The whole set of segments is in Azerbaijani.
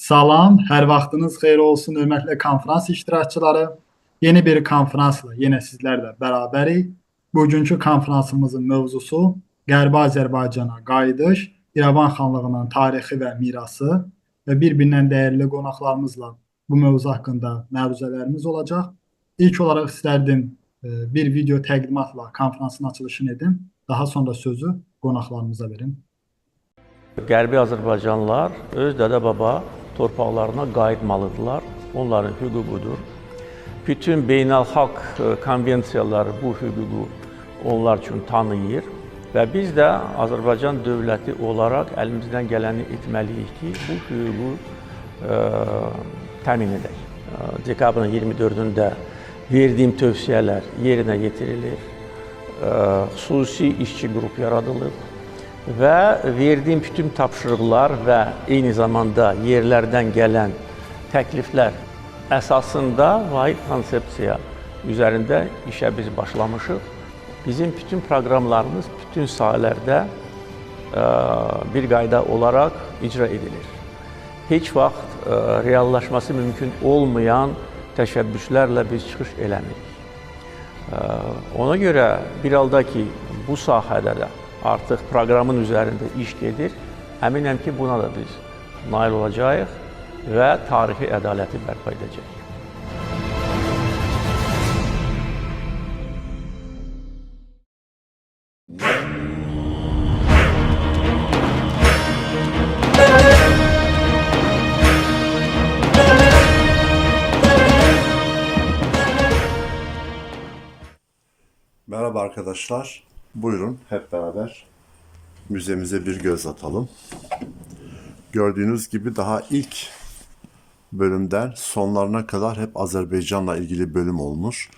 Salam, hər vaxtınız xeyir olsun, hörmətli konfrans iştirakçıları. Yeni bir konfransla yenə sizlərlə bərabərik. Bugünkü konfransımızın mövzusu Qərbi Azərbaycana qayıdış, İrəvan xanlığının tarixi və mirası və bir-birindən dəyərli qonaqlarımızla bu mövzu haqqında məruzələrimiz olacaq. İlk olaraq istərdim bir video təqdimatla konfransın açılışını edim. Daha sonra sözü qonaqlarımıza verim. Qərbi Azərbaycanlılar öz dədə-baba torpaqlarına qayıtmalıdırlar. Onların hüququdur. Bütün beynəlxalq konvensiyalar bu hüququ onlar üçün tanıyır və biz də Azərbaycan dövləti olaraq əlimizdən gələni etməliyik ki, bu hüququ təmin edək. Dekabrın 24-ündə verdiyim tövsiyələr yerinə yetirilir. Xüsusi işçi qrup yaradılıb və verdiyim bütün tapşırıqlar və eyni zamanda yerlərdən gələn təkliflər əsasında vahid konsepsiya üzərində işə biz başlamışıq. Bizim bütün proqramlarımız bütün sahələrdə bir qayda olaraq icra edilir. Heç vaxt reallaşması mümkün olmayan təşəbbüslərlə biz çıxış eləmirik. Ona görə bir halda ki, bu sahədə də artıq proqramın üzərində iş gedir, əminəm ki, buna da biz nail olacağıq və tarixi ədaləti bərpa edəcəyik. Merhaba arkadaşlar. Buyurun hep beraber müzemize bir göz atalım. Gördüğünüz gibi daha ilk bölümden sonlarına kadar hep Azerbaycan'la ilgili bölüm olmuş.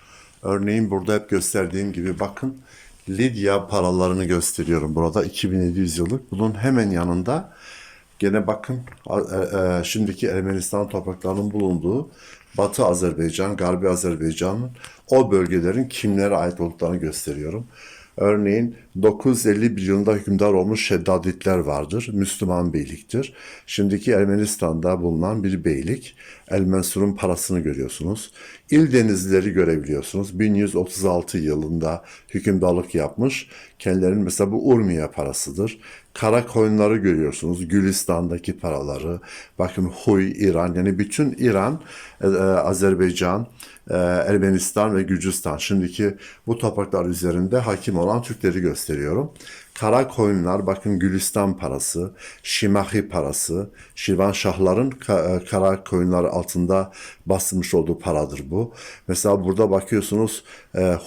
Örneğin burada hep gösterdiğim gibi bakın Lidya paralarını gösteriyorum burada 2700 yıllık. Bunun hemen yanında gene bakın şimdiki Ermenistan topraklarının bulunduğu Batı Azerbaycan, Garbi Azerbaycan'ın o bölgelerin kimlere ait olduklarını gösteriyorum. Örneğin 951 yılında hükümdar olmuş Şeddaditler vardır. Müslüman beyliktir. Şimdiki Ermenistan'da bulunan bir beylik. El Mensur'un parasını görüyorsunuz. İl Denizlileri görebiliyorsunuz. 1136 yılında hükümdarlık yapmış. Kendilerinin mesela bu Urmiye parasıdır. Kara koyunları görüyorsunuz. Gülistan'daki paraları. Bakın Huy, İran, yani bütün İran, Azerbaycan, Ermenistan ve Gürcistan. Şimdiki bu topraklar üzerinde hakim olan Türkleri gösteriyorum. Kara koyunlar, bakın Gülistan parası, Şimahi parası, Şirvanşahların kara koyunlar altında basılmış olduğu paradır bu. Mesela burada bakıyorsunuz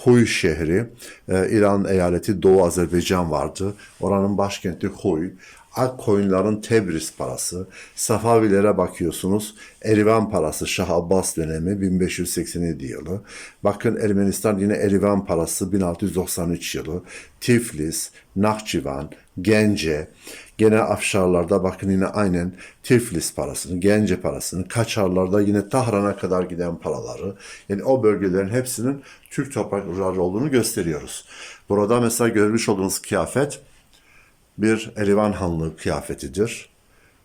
Huy şehri, İran eyaleti Doğu Azerbaycan vardı. Oranın başkenti Huy. Ak koyunların Tebriz parası, Safavilere bakıyorsunuz, Erivan parası Şah Abbas dönemi 1587 yılı. Bakın Ermenistan yine Erivan parası 1693 yılı. Tiflis, Naxçıvan, Gence, gene Afşarlarda bakın yine aynen Tiflis parasını, Gence parasını, Kaçarlarda yine Tahran'a kadar giden paraları. Yani o bölgelerin hepsinin Türk toprakları olduğunu gösteriyoruz. Burada mesela görmüş olduğunuz kıyafet bir Erivan Hanlığı kıyafetidir.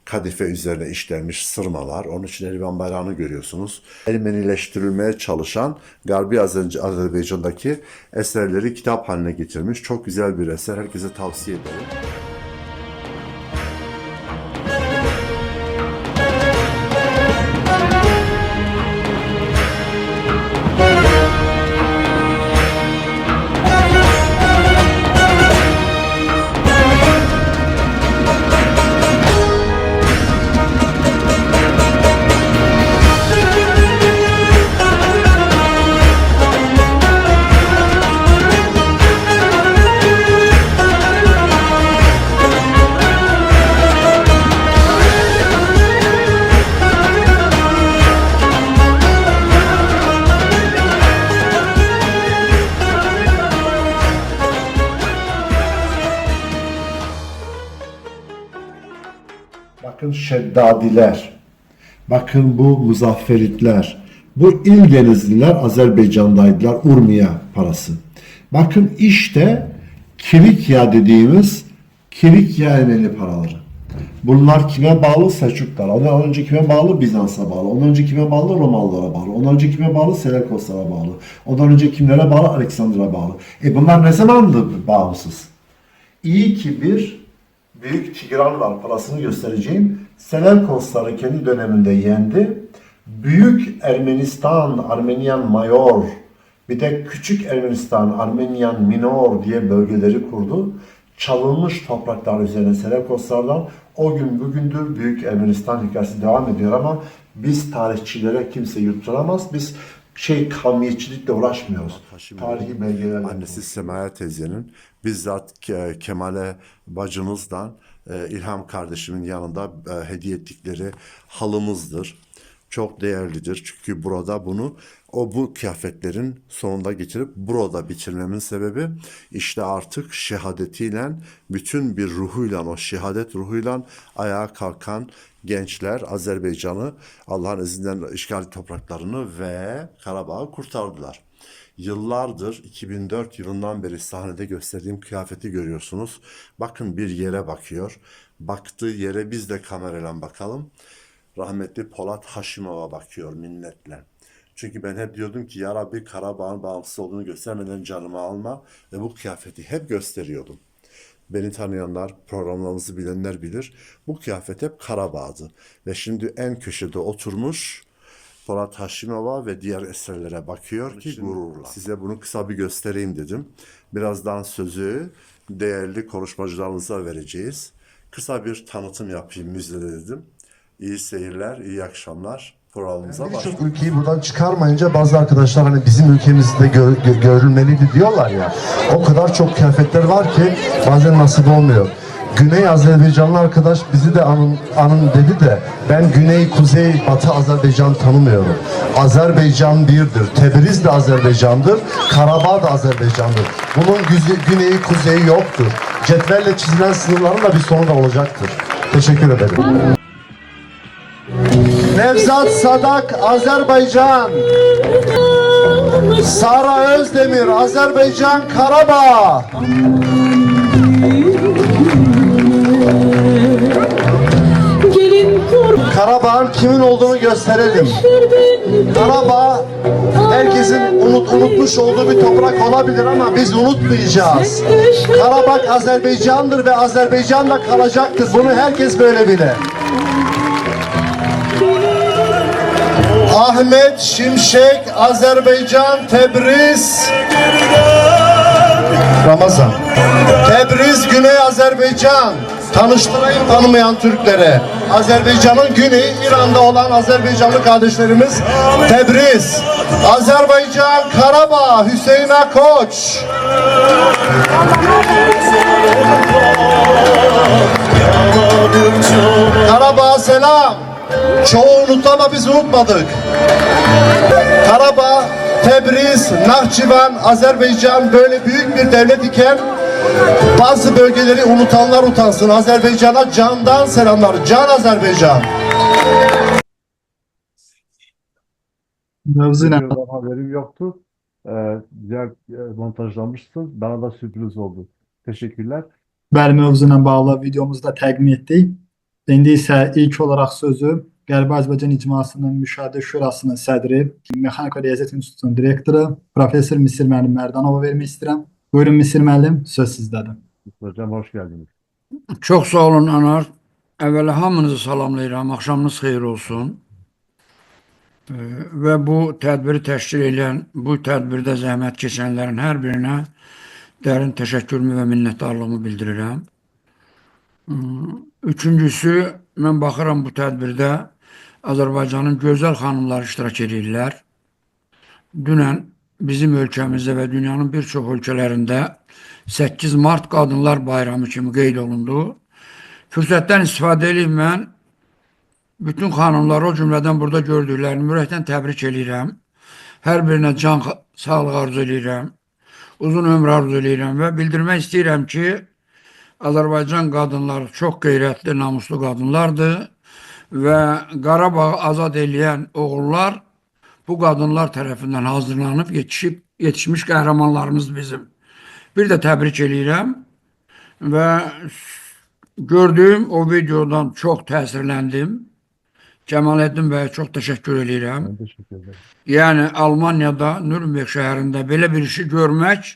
Kadife üzerine işlenmiş sırmalar. Onun için Erivan bayrağını görüyorsunuz. Ermenileştirilmeye çalışan Garbi Azerbaycan'daki eserleri kitap haline getirmiş. Çok güzel bir eser. Herkese tavsiye ederim. Bakın Şeddadiler, bakın bu Muzafferitler, bu İl Denizliler Azerbaycan'daydılar, Urmiye parası. Bakın işte Kilikya dediğimiz Kilikya Ermeni paraları. Bunlar kime bağlı? Selçuklara. Ondan önce kime bağlı? Bizans'a bağlı. Ondan önce kime bağlı? Romalılara bağlı. Ondan önce kime bağlı? Selevkoslara bağlı. Ondan önce kimlere bağlı? Alexander'a bağlı. E bunlar ne zamandı bağımsız? İyi ki bir büyük Tigran var. Parasını göstereceğim. Selevkosları kendi döneminde yendi. Büyük Ermenistan, Armenian Mayor, bir de Küçük Ermenistan, Armenian Minor diye bölgeleri kurdu. Çalınmış topraklar üzerine Selevkoslardan o gün bugündür Büyük Ermenistan hikayesi devam ediyor ama biz tarihçilere kimse yutturamaz. Biz kavmiyetçilikle uğraşmıyoruz. Tarihi belgelerle. Annesi Semaya teyzenin bizzat Kemal'e bacımızdan İlham kardeşimin yanında hediye ettikleri halımızdır. Çok değerlidir. Çünkü burada bunu bu kıyafetlerin sonunda getirip burada bitirmemin sebebi işte artık şehadetiyle bütün bir ruhuyla o şehadet ruhuyla ayağa kalkan gençler Azerbaycan'ı Allah'ın izniyle işgal topraklarını ve Karabağ'ı kurtardılar. Yıllardır 2004 yılından beri sahnede gösterdiğim kıyafeti görüyorsunuz. Bakın bir yere bakıyor. Baktığı yere biz de kamerayla bakalım. Rahmetli Polat Haşimov'a bakıyor minnetle. Çünkü ben hep diyordum ki ya Rabbi Karabağ'ın bağımsız olduğunu göstermeden canımı alma ve bu kıyafeti hep gösteriyordum. Beni tanıyanlar, programlarımızı bilenler bilir. Bu kıyafet hep Karabağ'dı. Ve şimdi en köşede oturmuş Polat Haşimova ve diğer eserlere bakıyor ki gururla. Size bunu kısa bir göstereyim dedim. Birazdan sözü değerli konuşmacılarımıza vereceğiz. Kısa bir tanıtım yapayım müzede dedim. İyi seyirler, iyi akşamlar. Programımıza başlayalım. Birçok ülkeyi buradan çıkarmayınca bazı arkadaşlar hani bizim ülkemizde görülmeliydi diyorlar ya. O kadar çok kıyafetler var ki bazen nasip olmuyor. Güney Azerbaycanlı arkadaş bizi de anın dedi de ben Güney, Kuzey, Batı Azerbaycan tanımıyorum. Azerbaycan birdir. Tebriz de Azerbaycan'dır. Karabağ da Azerbaycan'dır. Bunun güneyi, kuzeyi yoktur. Cetvelle çizilen sınırların da bir sonu da olacaktır. Teşekkür ederim. Nevzat Sadak, Azerbaycan. Sara Özdemir, Azerbaycan, Karabağ. Karabağ'ın kimin olduğunu gösterelim. Karabağ herkesin unutmuş olduğu bir toprak olabilir ama biz unutmayacağız. Karabağ Azerbaycan'dır ve Azerbaycan'da kalacaktır. Bunu herkes böyle bilir. Ahmet Şimşek, Azerbaycan, Tebriz, Ramazan. Tebriz, Güney Azerbaycan. Tanıştırayım tanımayan Türklere. Azerbaycan'ın güneyi, İran'da olan Azerbaycanlı kardeşlerimiz Tebriz. Azerbaycan, Karabağ, Hüseyin Akoç. Karabağ selam. Çoğu unuttu ama biz unutmadık. Karabağ, Tebriz, Nahçıvan, Azerbaycan böyle büyük bir devlet iken bazı bölgeleri unutanlar utansın. Azerbaycan'a candan selamlar. Can Azerbaycan. Mövzu ilə Videodan haberim yoktu. Güzel montajlamışsın. Bana da sürpriz oldu. Teşekkürler. Bəli, mövzu ilə bağlı videomuzu da təqdim etdik. İndi isə ilk olaraq sözü Qərbi Azərbaycan İcmasının Müşahidə Şurasının sədri, Mexanika Riyaziyyat İnstitutunun direktoru, professor Misir müəllim Mərdanova vermək istəyirəm. Buyurun Misir müəllim, söz sizdədir. Hocam hoş geldiniz. Çox sağ olun Anar. Əvvəla hamınızı salamlayıram. Axşamınız xeyir olsun. Və bu tədbiri təşkil edən, bu tədbirdə zəhmət keçənlərin hər birinə dərin təşəkkürümü və minnətdarlığımı bildirirəm. Üçüncüsü, mən baxıram bu tədbirdə Azərbaycanın gözəl xanımları iştirak edirlər. Dünən bizim ölkəmizdə və dünyanın bir çox ölkələrində 8 Mart Qadınlar Bayramı kimi qeyd olundu. Fürsətdən istifadə edib mən bütün xanımları, o cümlədən burada gördüklərimi ürəkdən təbrik eləyirəm. Hər birinə can sağlıq arzu eləyirəm. Uzun ömür arzu eləyirəm və bildirmək istəyirəm ki, Azərbaycan qadınları çox qeyrətli, namuslu qadınlardır və Qarabağı azad eləyən oğullar bu qadınlar tərəfindən hazırlanıb yetişmiş qəhrəmanlarımız bizim. Bir də təbrik eləyirəm və Gördüyüm o videodan çox təsirləndim. Cəmaləddin bəyə çox təşəkkür eləyirəm. Ben teşekkür ederim. Yəni Almaniyada, Nürnberg şəhərində belə bir işi görmək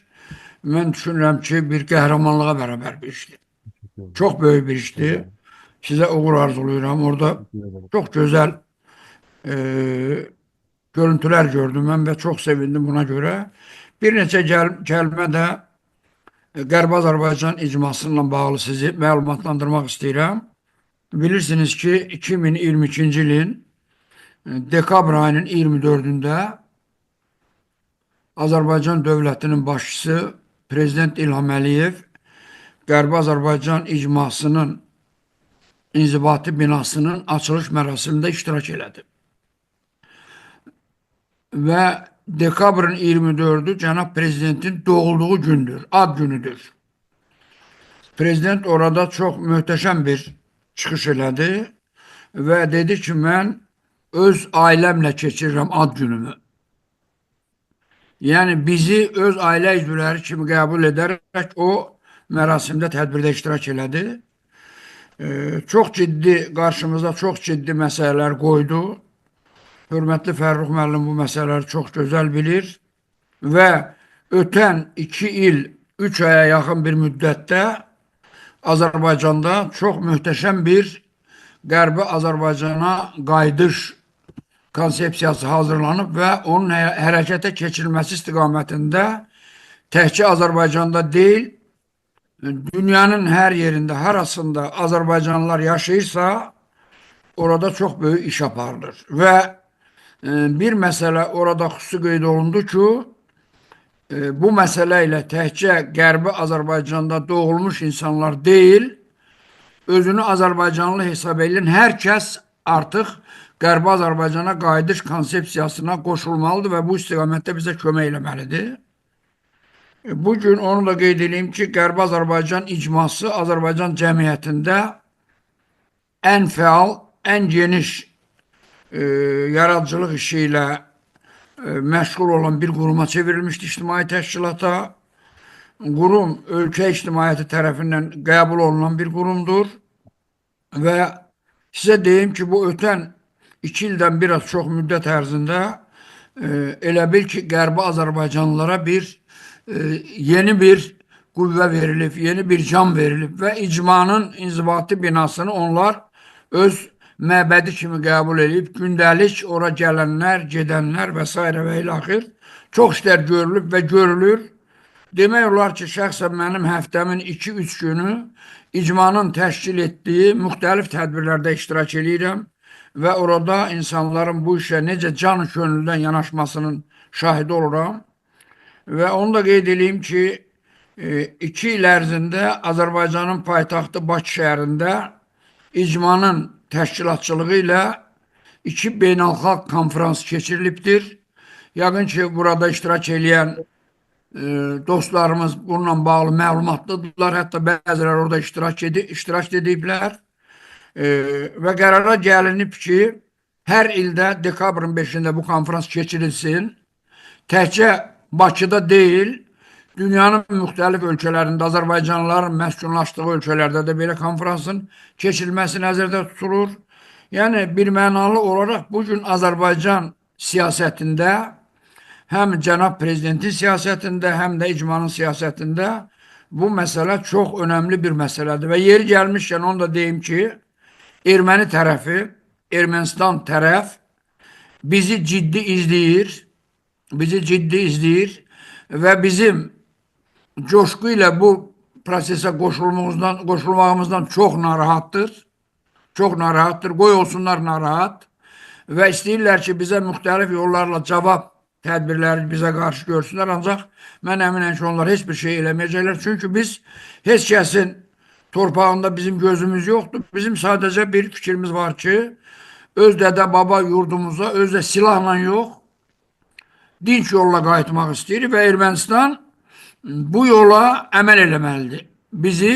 mən düşünürəm ki, bir qəhrəmanlığa bərabər bir işdir. Teşekkür ederim. Çox böyük bir işdir. Sizə uğur arzulayıram. Orada Teşekkür ederim. çox gözəl e, görüntülər gördüm mən və çox sevindim buna görə. Bir neçə kəlmə də Qərbi Azərbaycan icmasıyla bağlı sizi məlumatlandırmaq istəyirəm. Bilirsiniz ki, 2022-ci ilin dekabr ayının 24-ündə Azərbaycan dövlətinin başçısı Prezident İlham Əliyev Qərbi Azərbaycan icmasının inzibati binasının açılış mərasimində iştirak elədi. Və dekabrın 24-ü cənab prezidentin doğulduğu gündür, ad günüdür. Prezident orada çox möhtəşəm bir çıxış elədi və dedi ki, mən öz ailəmlə keçirirəm ad günümü. Yəni bizi öz ailə üzvləri kimi qəbul edərək o mərasimdə, tədbirdə iştirak elədi. Çox ciddi, qarşımıza çox ciddi məsələlər qoydu. Hörmətli Fərrux müəllim bu məsələləri çox gözəl bilir və ötən 2 il, 3 aya yaxın bir müddətdə Azərbaycanda çox möhtəşəm bir Qərbi Azərbaycana qayıdış konsepsiyası hazırlanıb və onun hərəkətə keçirilməsi istiqamətində təkcə Azərbaycanda deyil, dünyanın hər yerində, harasında Azərbaycanlılar yaşayırsa, orada çox böyük iş aparılır. Və bir məsələ orada xüsusi qeyd olundu ki, bu məsələ ilə təkcə Qərbi Azərbaycanda doğulmuş insanlar deyil, özünü Azərbaycanlı hesab edən hər kəs artıq Qərbi Azərbaycana qayıdış konsepsiyasına qoşulmalıdır və bu istiqamətdə bizə kömək eləməlidir. Bugün onu da qeyd edeyim ki, Qərbi Azərbaycan icması Azərbaycan cəmiyyətində ən fəal, ən geniş yaradıcılıq işi ilə məşğul olan bir quruma çevrilmişdi ictimai təşkilata. Qurum ölkə ictimaiyyəti tərəfindən qəbul olunan bir qurumdur və sizə deyim ki, bu ötən 2 ildən biraz çox müddət ərzində elə bil ki, Qərbi Azərbaycanlılara bir yeni bir qüvvə verilib, yeni bir can verilib və icmanın inzibati binasını onlar öz məbədi kimi qəbul edib, gündəlik ora gələnlər, gedənlər və s. və ilaxır çox işlər görülüb və görülür. Demək olar ki, şəxsən mənim həftəmin 2-3 günü icmanın təşkil etdiyi müxtəlif tədbirlərdə iştirak eləyirəm və orada insanların bu işə necə can könüldən yanaşmasının şahidi oluram. Və onu da qeyd edeyim ki, 2 il ərzində Azərbaycanın paytaxtı Bakı şəhərində icmanın təşkilatçılığı ilə 2 beynəlxalq konfrans keçirilibdir. Yəqin ki, burada iştirak eləyən dostlarımız bununla bağlı məlumatlıdırlar. Hətta bəziləri orada iştirak ediblər. Və qərara gəlinib ki, hər ildə dekabrın 5-də bu konfrans keçirilsin. Təkcə Bakıda deyil, dünyanın müxtəlif ölkələrində Azərbaycanlıların məskunlaşdığı ölkələrdə də belə konfransın keçirilməsi nəzərdə tutulur. Yəni bir mənalı olaraq bugün Azərbaycan siyasətində həm cənab prezidentin siyasətində, həm də icmanın siyasətində bu məsələ çox önəmli bir məsələdir. Və yeri gəlmişkən onu da deyim ki, erməni tərəfi, Ermənistan tərəf bizi ciddi izləyir, bizi ciddi izləyir və bizim coşqu ilə bu prosesə qoşulmağımızdan çox narahatdır. Çox narahatdır. Qoy olsunlar narahat və istəyirlər ki, bizə müxtəlif yollarla cavab tədbirləri bizə qarşı görsünlər. Ancaq mən əminəm ki, onlar heç bir şey eləməyəcəklər. Çünki biz heç kəsin torpağında bizim gözümüz yoxdur. Bizim sadəcə bir fikrimiz var ki, öz dədə baba yurdumuza öz də silahla yox, dinc yolla qayıtmaq istəyirik və Ermənistan bu yola əməl eləməlidir. Bizi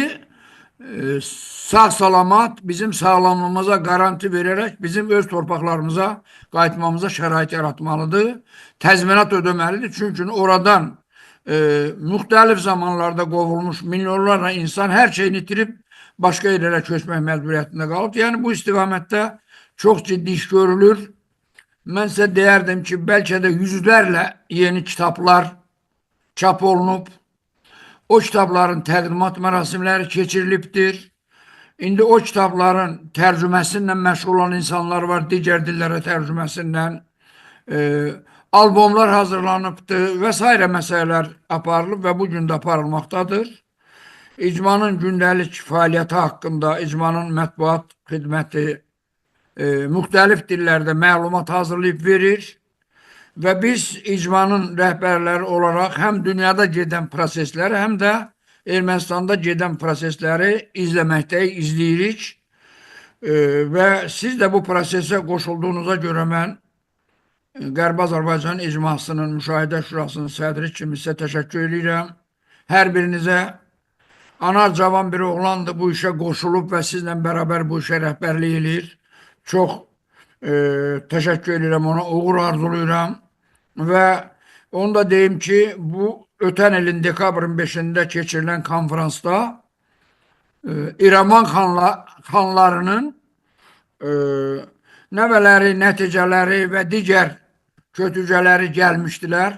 sağ salamat, bizim sağlamlığımıza garanti verərək bizim öz torpaqlarımıza qayıtmamıza şərait yaratmalıdır. Təzminat ödəməlidir. Çünki oradan müxtəlif zamanlarda qovulmuş milyonlarla insan hər şeyini itirib başqa yerlərə köçmək məcburiyyətində qalıb. Yəni bu istiqamətdə çox ciddi iş görülür. Mən sizə deyərdim ki, bəlkə də yüzlərlə yeni kitablar çap olunub. O kitabların təqdimat mərasimləri keçirilibdir. İndi o kitabların tərcüməsi ilə məşğul olan insanlar var, digər dillərə tərcüməsi ilə albomlar hazırlanıbdır və sairə məsələlər aparılıb və bu gün də aparılmaqdadır. İcmanın gündəlik fəaliyyəti haqqında İcmanın mətbuat xidməti müxtəlif dillərdə məlumat hazırlayıb verir və biz İcmanın rəhbərləri olaraq həm dünyada gedən prosesləri, həm də Ermənistanda gedən prosesləri izləməkdəyik, izləyirik. Və siz də bu prosesə qoşulduğunuza görə mən Qərbi Azərbaycan İcmasının Müşahidə Şurasının sədri kimi sizə təşəkkür edirəm. Hər birinizə. Anar cavan bir oğlandır, bu işə qoşulub və sizlə bərabər bu işə rəhbərlik eləyir. Çox təşəkkür edirəm ona, uğur arzulayıram və onu da deyim ki, bu ötən ilin dekabrın 5-də keçirilən konfransda İrəvan xanlarının nəvələri, nəticələri və digər kötücələri gəlmişdilər.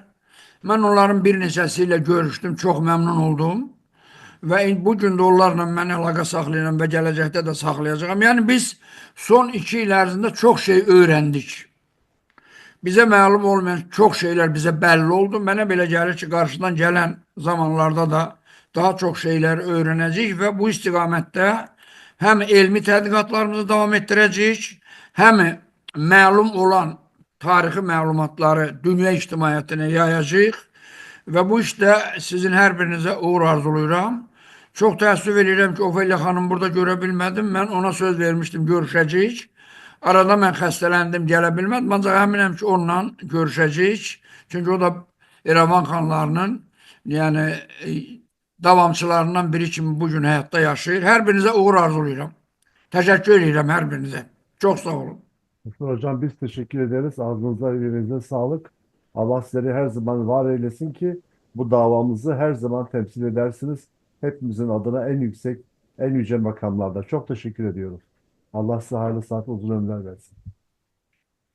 Mən onların bir neçəsi ilə görüşdüm, çox məmnun oldum. Və bu gün də onlarla mən əlaqə saxlayıram və gələcəkdə də saxlayacağam. Yəni biz son 2 il ərzində çox şey öyrəndik. Bizə məlum olmayan çox şeylər bizə bəlli oldu. Mənə belə gəlir ki, qarşıdan gələn zamanlarda da daha çox şeylər öyrənəcəyik və bu istiqamətdə həm elmi tədqiqatlarımızı davam etdirəcəyik, həm məlum olan tarixi məlumatları dünya ictimaiyyətinə yayacağıq və bu işdə sizin hər birinizə uğur arzulayıram. Çox təəssüf edirəm ki, Ofelia xanım burada görə bilmədim. Mən ona söz vermişdim, görüşəcəyik. Arada mən xəstələndim, gələ bilmədim. Ancaq əminəm ki, onunla görüşəcəyik. Çünki o da İrəvan xanlarının, yəni davamçılarından biri kimi bu gün həyatda yaşayır. Hər birinizə uğur arzulayıram. Təşəkkür edirəm hər birinizə. Çox sağ olun. Mustafa Hocam, biz teşekkür ederiz. Ağzınıza, yüreğinize sağlık. Allah sizleri her zaman var eylesin ki bu davamızı her zaman temsil edersiniz. Hepimizin adına en yüksek, en yüce makamlarda. Çok teşekkür ediyoruz. Allah size hayırlı saat, uzun ömürler versin.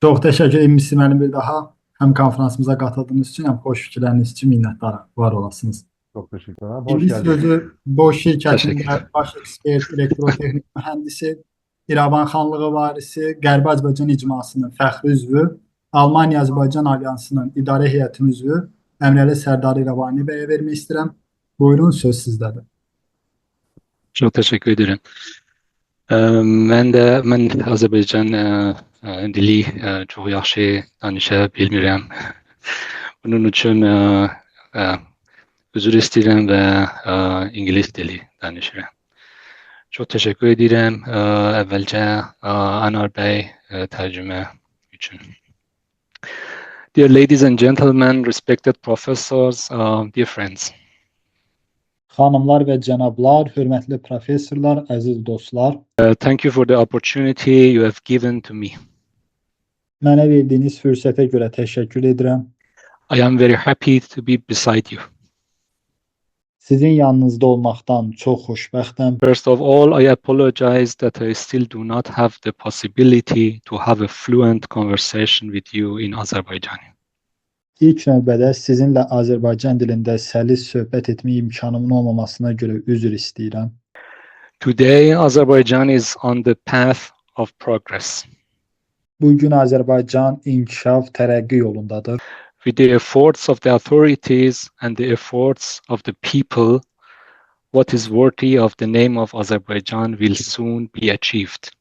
Çox təşəkkür edirəm Müslim müəllim bir daha. Həm konfransımıza katıldığınız üçün, həm xoş fikirləriniz üçün minnətdaram. Var olasınız. Çok teşekkürler. Hoş İndi geldiniz. sözü Boş şirkətinin Təşəkkür. baş ekspert, elektrotexnik mühəndisi, İrəvan xanlığı varisi, Qərbi Azərbaycan İcmasının fəxri üzvü, Almaniya Azərbaycan Alyansının idarə heyətinin üzvü Əmirəli Sərdar İrəvani bəyə vermək istəyirəm. Buyurun, söz sizdədir. Çox təşəkkür edirəm. Mən Azərbaycan dili çox yaxşı danışa bilmirəm. Bunun üçün üzr istəyirəm və ingilis dili danışıram. Çox təşəkkür edirəm əvvəlcə Anar bəy tərcümə üçün. Dear ladies and gentlemen, respected professors, dear friends. Xanımlar və cənablar, hörmətli professorlar, əziz dostlar, Thank you for the opportunity you have given to me. Mənə verdiyiniz fürsətə görə təşəkkür edirəm. I am very happy to be beside you. Sizin yanınızda olmaqdan çox xoşbəxtəm. First of all, I apologize that I still do not have the possibility to have a fluent conversation with you in Azerbaijani. İlk növbədə sizinlə Azərbaycan dilində səlis söhbət etmək imkanımın olmamasına görə üzr istəyirəm. Today, Azerbaijan is on the path of progress. Bu gün Azərbaycan inkişaf, tərəqqi yolundadır. With the efforts of the authorities and the efforts of the people, what is worthy of the name of Azerbaijan will soon be achieved.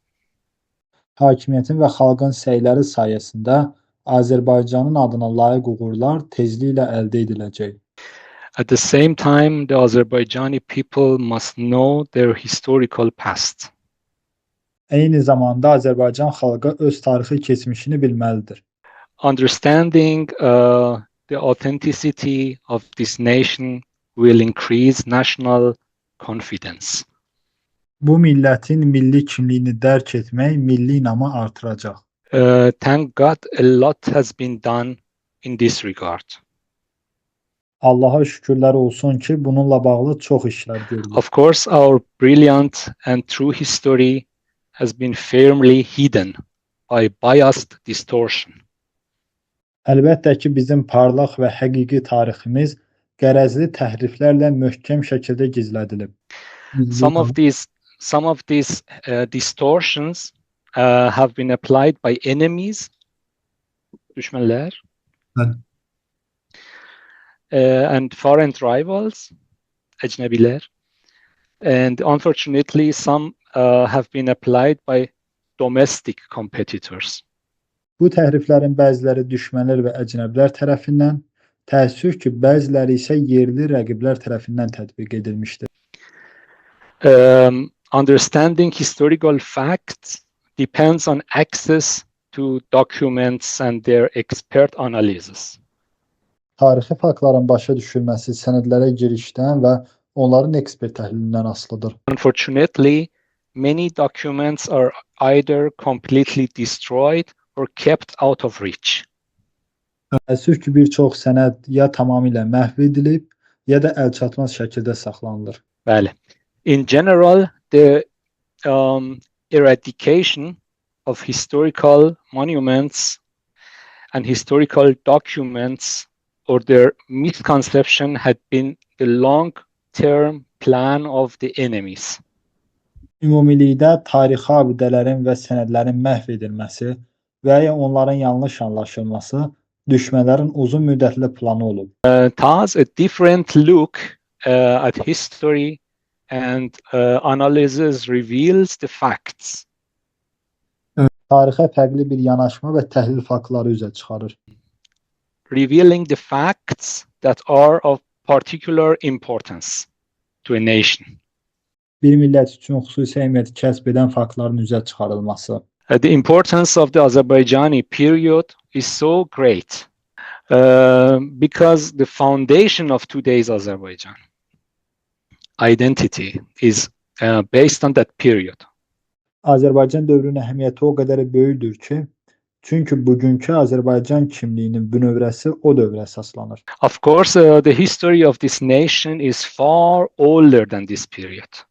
Hakimiyyətin və xalqın səyləri sayəsində Azərbaycanın adına layiq uğurlar tezliklə əldə ediləcək. At the same time, the Azerbaijani people must know their historical past. Eyni zamanda Azərbaycan xalqı öz tarixi keçmişini bilməlidir. Understanding the authenticity of this nation will increase national confidence. Bu millətin milli kimliyini dərk etmək milli inamı artıracaq. Thank God, a lot has been done in this regard. Allaha şükürlər olsun ki, bununla bağlı çox işlər görülür. Of course, our brilliant and true history has been firmly hidden by biased distortion. Əlbəttə ki, bizim parlaq və həqiqi tariximiz qərəzli təhriflərlə möhkəm şəkildə gizlədilib. Some of these distortions have been applied by enemies, düşmənlər, Bəli. And foreign rivals, əcnəbilər, and unfortunately some have been applied by domestic competitors. Bu təhriflərin bəziləri düşmənlər və əcnəbilər tərəfindən, təəssüf ki, bəziləri isə yerli rəqiblər tərəfindən tətbiq edilmişdir. Understanding historical facts depends on access to documents and their expert analysis. Tarixi faktların başa düşülməsi sənədlərə girişdən və onların ekspert təhlilindən asılıdır. Unfortunately, many documents are either completely destroyed or kept out of reach. Təəssüf ki, bir çox sənəd ya tamamilə məhv edilib, ya da əlçatmaz şəkildə saxlanılır. Bəli. In general, the eradication of historical monuments and historical documents or their misconception had been the long-term plan of the enemies. Ümumilikdə tarixi abidələrin və sənədlərin məhv edilməsi və ya onların yanlış anlaşılması düşmənlərin uzun müddətli planı olub. Thus, a different look at history and analysis reveals the facts. Tarixə fərqli bir yanaşma və təhlil faktları üzə çıxarır. Revealing the facts that are of particular importance to a nation. Bir millət üçün xüsusi əhəmiyyət kəsb edən faktların üzə çıxarılması. The importance of the Azerbaijani period is so great because the foundation of today's Azerbaijan identity is based on that period. Azərbaycan dövrünün əhəmiyyəti o qədər böyükdür ki, çünki bugünkü Azərbaycan kimliyinin bünövrəsi o dövrə əsaslanır. Of course, the history of this nation is far older than this period.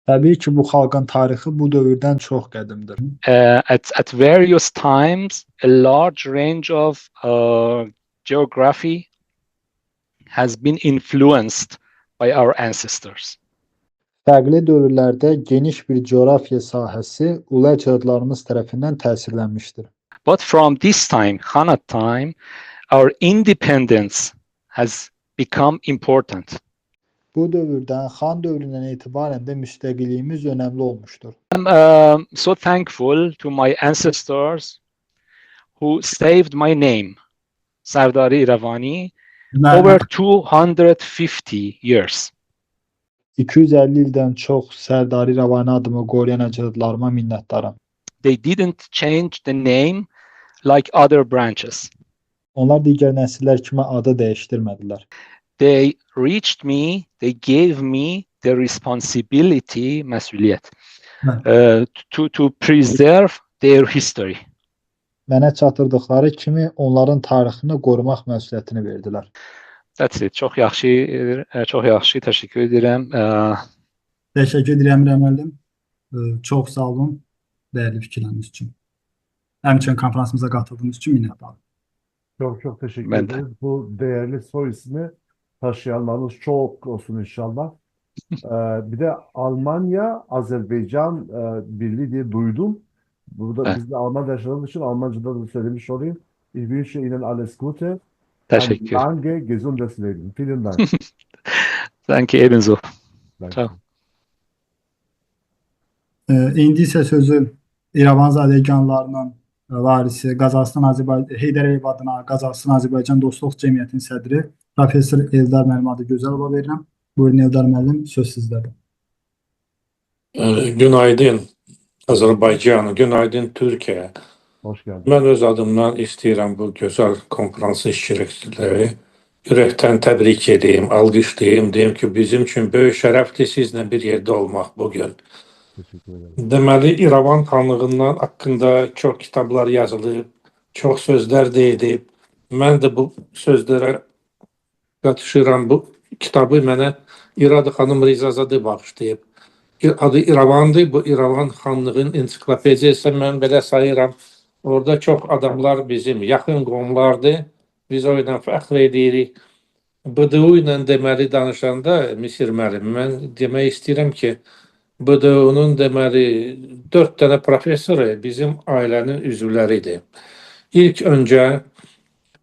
Təbii ki, bu xalqın tarixi bu dövrdən çox qədimdir. At various times, a large range of geography has been influenced by our ancestors. Fərqli dövrlərdə geniş bir coğrafiya sahəsi ulu əcdadlarımız tərəfindən təsirlənmişdir. But from this time, Khanate time, our independence has become important. Bu dövrdən, xan dövründən etibarən də müstəqilliyimiz önəmli olmuşdur. I'm so thankful to my ancestors who saved my name, Sardari Iravani, over 250 years. 250 ildən çox Sərdari İrəvani adımı qoruyan əcdadlarıma minnətdaram. They didn't change the name like other branches. Onlar digər nəsillər kimi adı dəyişdirmədilər. They reached me, they gave me the responsibility, məsuliyyət, to preserve their history. Mənə çatdırdıqları kimi onların tarixini qorumaq məsuliyyətini verdilər. That's it. Çox yaxşı, çox yaxşı. Təşəkkür edirəm. Təşəkkür edirəm Əmir müəllim. Çox sağ olun dəyərli fikirləriniz üçün. Həmçinin konfransımıza katıldığınız üçün minnətdarım. Çok çok teşekkür Ben de. ederiz. Bu değerli soy ismi taşıyanlarınız çok olsun inşallah. Bir de Almanya, Azerbaycan Birliği diye duydum. Burada biz de Almanya'da yaşadığımız için Almanca'da da söylemiş olayım. Ich wünsche Ihnen alles Gute. Ein Təşəkkür. lange, gesundes Leben. Vielen Dank. Danke ebenso. Danke. Ciao. İndi isə sözü İrəvan zadəganlarının varisi Qazaxıstan Azərbaycan Heydər Əliyev adına Qazaxıstan Azərbaycan Dostluq Cəmiyyətinin sədri professor Eldar müəllim Adıgözəlova verirəm. Buyurun Eldar müəllim, söz sizdədir. Günaydın Azərbaycan, günaydın Türkiyə. Hoş geldin. Mən öz adımdan istəyirəm bu gözəl konfransın iştirakçıları ürəkdən təbrik edeyim, alqışlayım, deyim ki, bizim üçün böyük şərəfdir sizlə bir yerdə olmaq bugün. Teşekkür ederim. Deməli, İrəvan xanlığından haqqında çox kitablar yazılıb, çox sözlər deyilib. Mən də bu sözlərə qatışıram. Bu kitabı mənə İradə xanım Rizazadə bağışlayıb. Adı İrəvandır. Bu İrəvan xanlığın ensiklopediyası mən belə sayıram. Orada çox adamlar bizim yaxın qohumlardır. Biz o ilə fəxr edirik. BDU ilə deməli danışanda Misir müəllim, mən demək istəyirəm ki, BDU-nun deməli 4 dənə professoru bizim ailənin üzvləridir. İlk öncə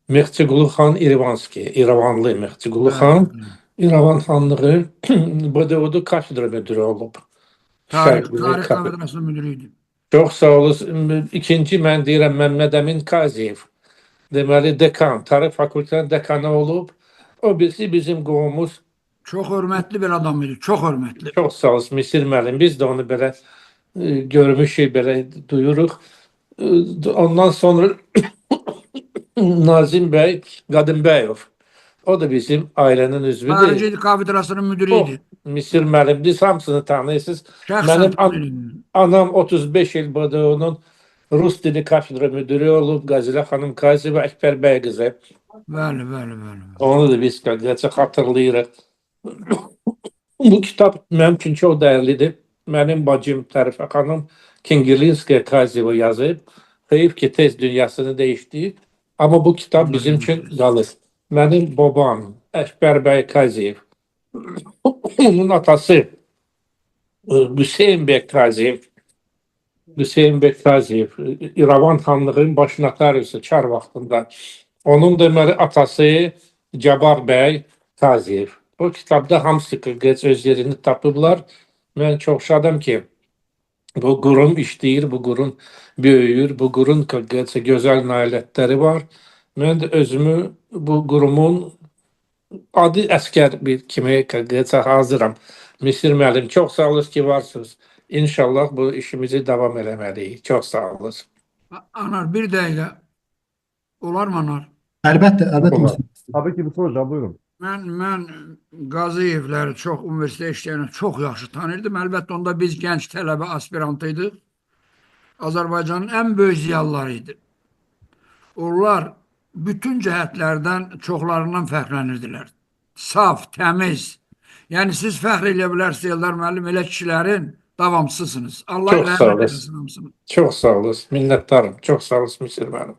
Mehdiqulu xan İrəvanski, İrəvanlı Mehdiqulu xan, İrəvan xanlığı BDU-da kafedra müdiri olub. Tarix, Şərq tarix kafedra. kafedrasının müdiri idi. Çox sağ olun. İkinci mən deyirəm Məmməd Əmin Qaziyev. Deməli dekan, tarix fakültəsinin dekanı olub. O birisi bizim qohumumuz. Çox hörmətli bir adam idi, çox hörmətli. Çox sağ olun Misir müəllim. Biz də onu belə görmüşük, belə duyuruq. Ondan sonra Nazim bəy Qadınbəyov. O da bizim ailənin üzvüdür. Xarici kafedrasının müdiri idi. Misir müəllimdir. Hamısını tanıyırsınız. Şəxsən Mənim tanıyıram. anam 35 il BDU-nun Rus dili kafedra müdiri olub. Qazilə xanım Qaziyeva Əkbər bəy qızı. Bəli, bəli, bəli. Onu da biz gələcək xatırlayırıq. Bu kitab mənim üçün çox dəyərlidir. Mənim bacım Tərifə xanım Kingirlinskaya Qaziyeva yazıb. Heyif ki, tez dünyasını dəyişdi. Amma bu kitab bizim üçün qalır. Mənim babam Əkbər bəy Qaziyev, onun atası Hüseyn bəy Qaziyev, Hüseyn bəy Qaziyev, İrəvan xanlığının baş notariusu Çar vaxtında. Onun deməli atası Cabbar bəy Qaziyev. Bu kitabda hamısı qıç öz yerini tapıblar. Mən çox şadam ki, bu qurum işləyir, bu qurum böyüyür, bu qurum qıç gözəl nailiyyətləri var. Mən də özümü bu qurumun adi əskər bir kimi qıç hazıram. Misir müəllim, çox sağ olun ki, varsınız. İnşallah bu işimizi davam eləməliyik. Çox sağ olun. Anar, bir dəqiqə. Olar mı Anar? Əlbəttə, əlbəttə Olar. Misir. Tabii ki Mustafa Hocam, buyurun. Mən Qazıyevləri çox universitet işləyəni çox yaxşı tanırdım. Əlbəttə onda biz gənc tələbə aspirant idik. Azərbaycanın ən böyük ziyalıları idi. Onlar bütün cəhətlərdən çoxlarından fərqlənirdilər. Saf, təmiz. Yəni siz fəxr eləyə bilərsiniz Eldar müəllim, elə kişilərin davamçısınız. Allah Çox sağ rəhmət olun. eləsin hamısını. Çox sağ olun. Minnətdarım. Çox sağ olun Misir müəllim.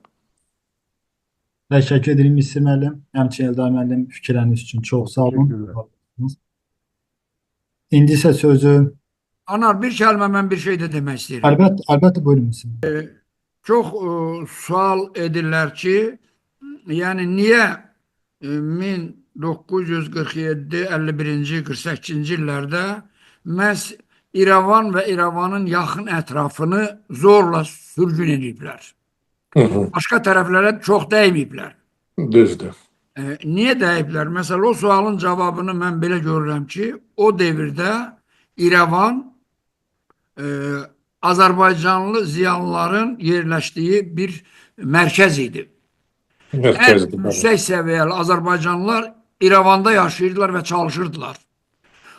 Təşəkkür edirik Misir müəllim. Həmçinin Eldar müəllim fikirləriniz üçün çox sağ olun. Teşekkürler. İndi isə sözü Anar, bir kəlmə mən bir şey də demək istəyirəm. əlbəttə, əlbəttə buyurun Misir müəllim. Çox sual edirlər ki, yəni niyə 1947, 51-ci, 48-ci illərdə məhz İrəvan və İrəvanın yaxın ətrafını zorla sürgün ediblər. Hı. Başqa tərəflərə çox dəyməyiblər. Düzdür. Niyə dəyiblər? Məsələ o sualın cavabını mən belə görürəm ki, o devirdə İrəvan Azərbaycanlı ziyalıların yerləşdiyi bir mərkəz idi. Ən Mərkəzdir. Bəli. yüksək səviyyəli Azərbaycanlılar İrəvanda yaşayırdılar və çalışırdılar.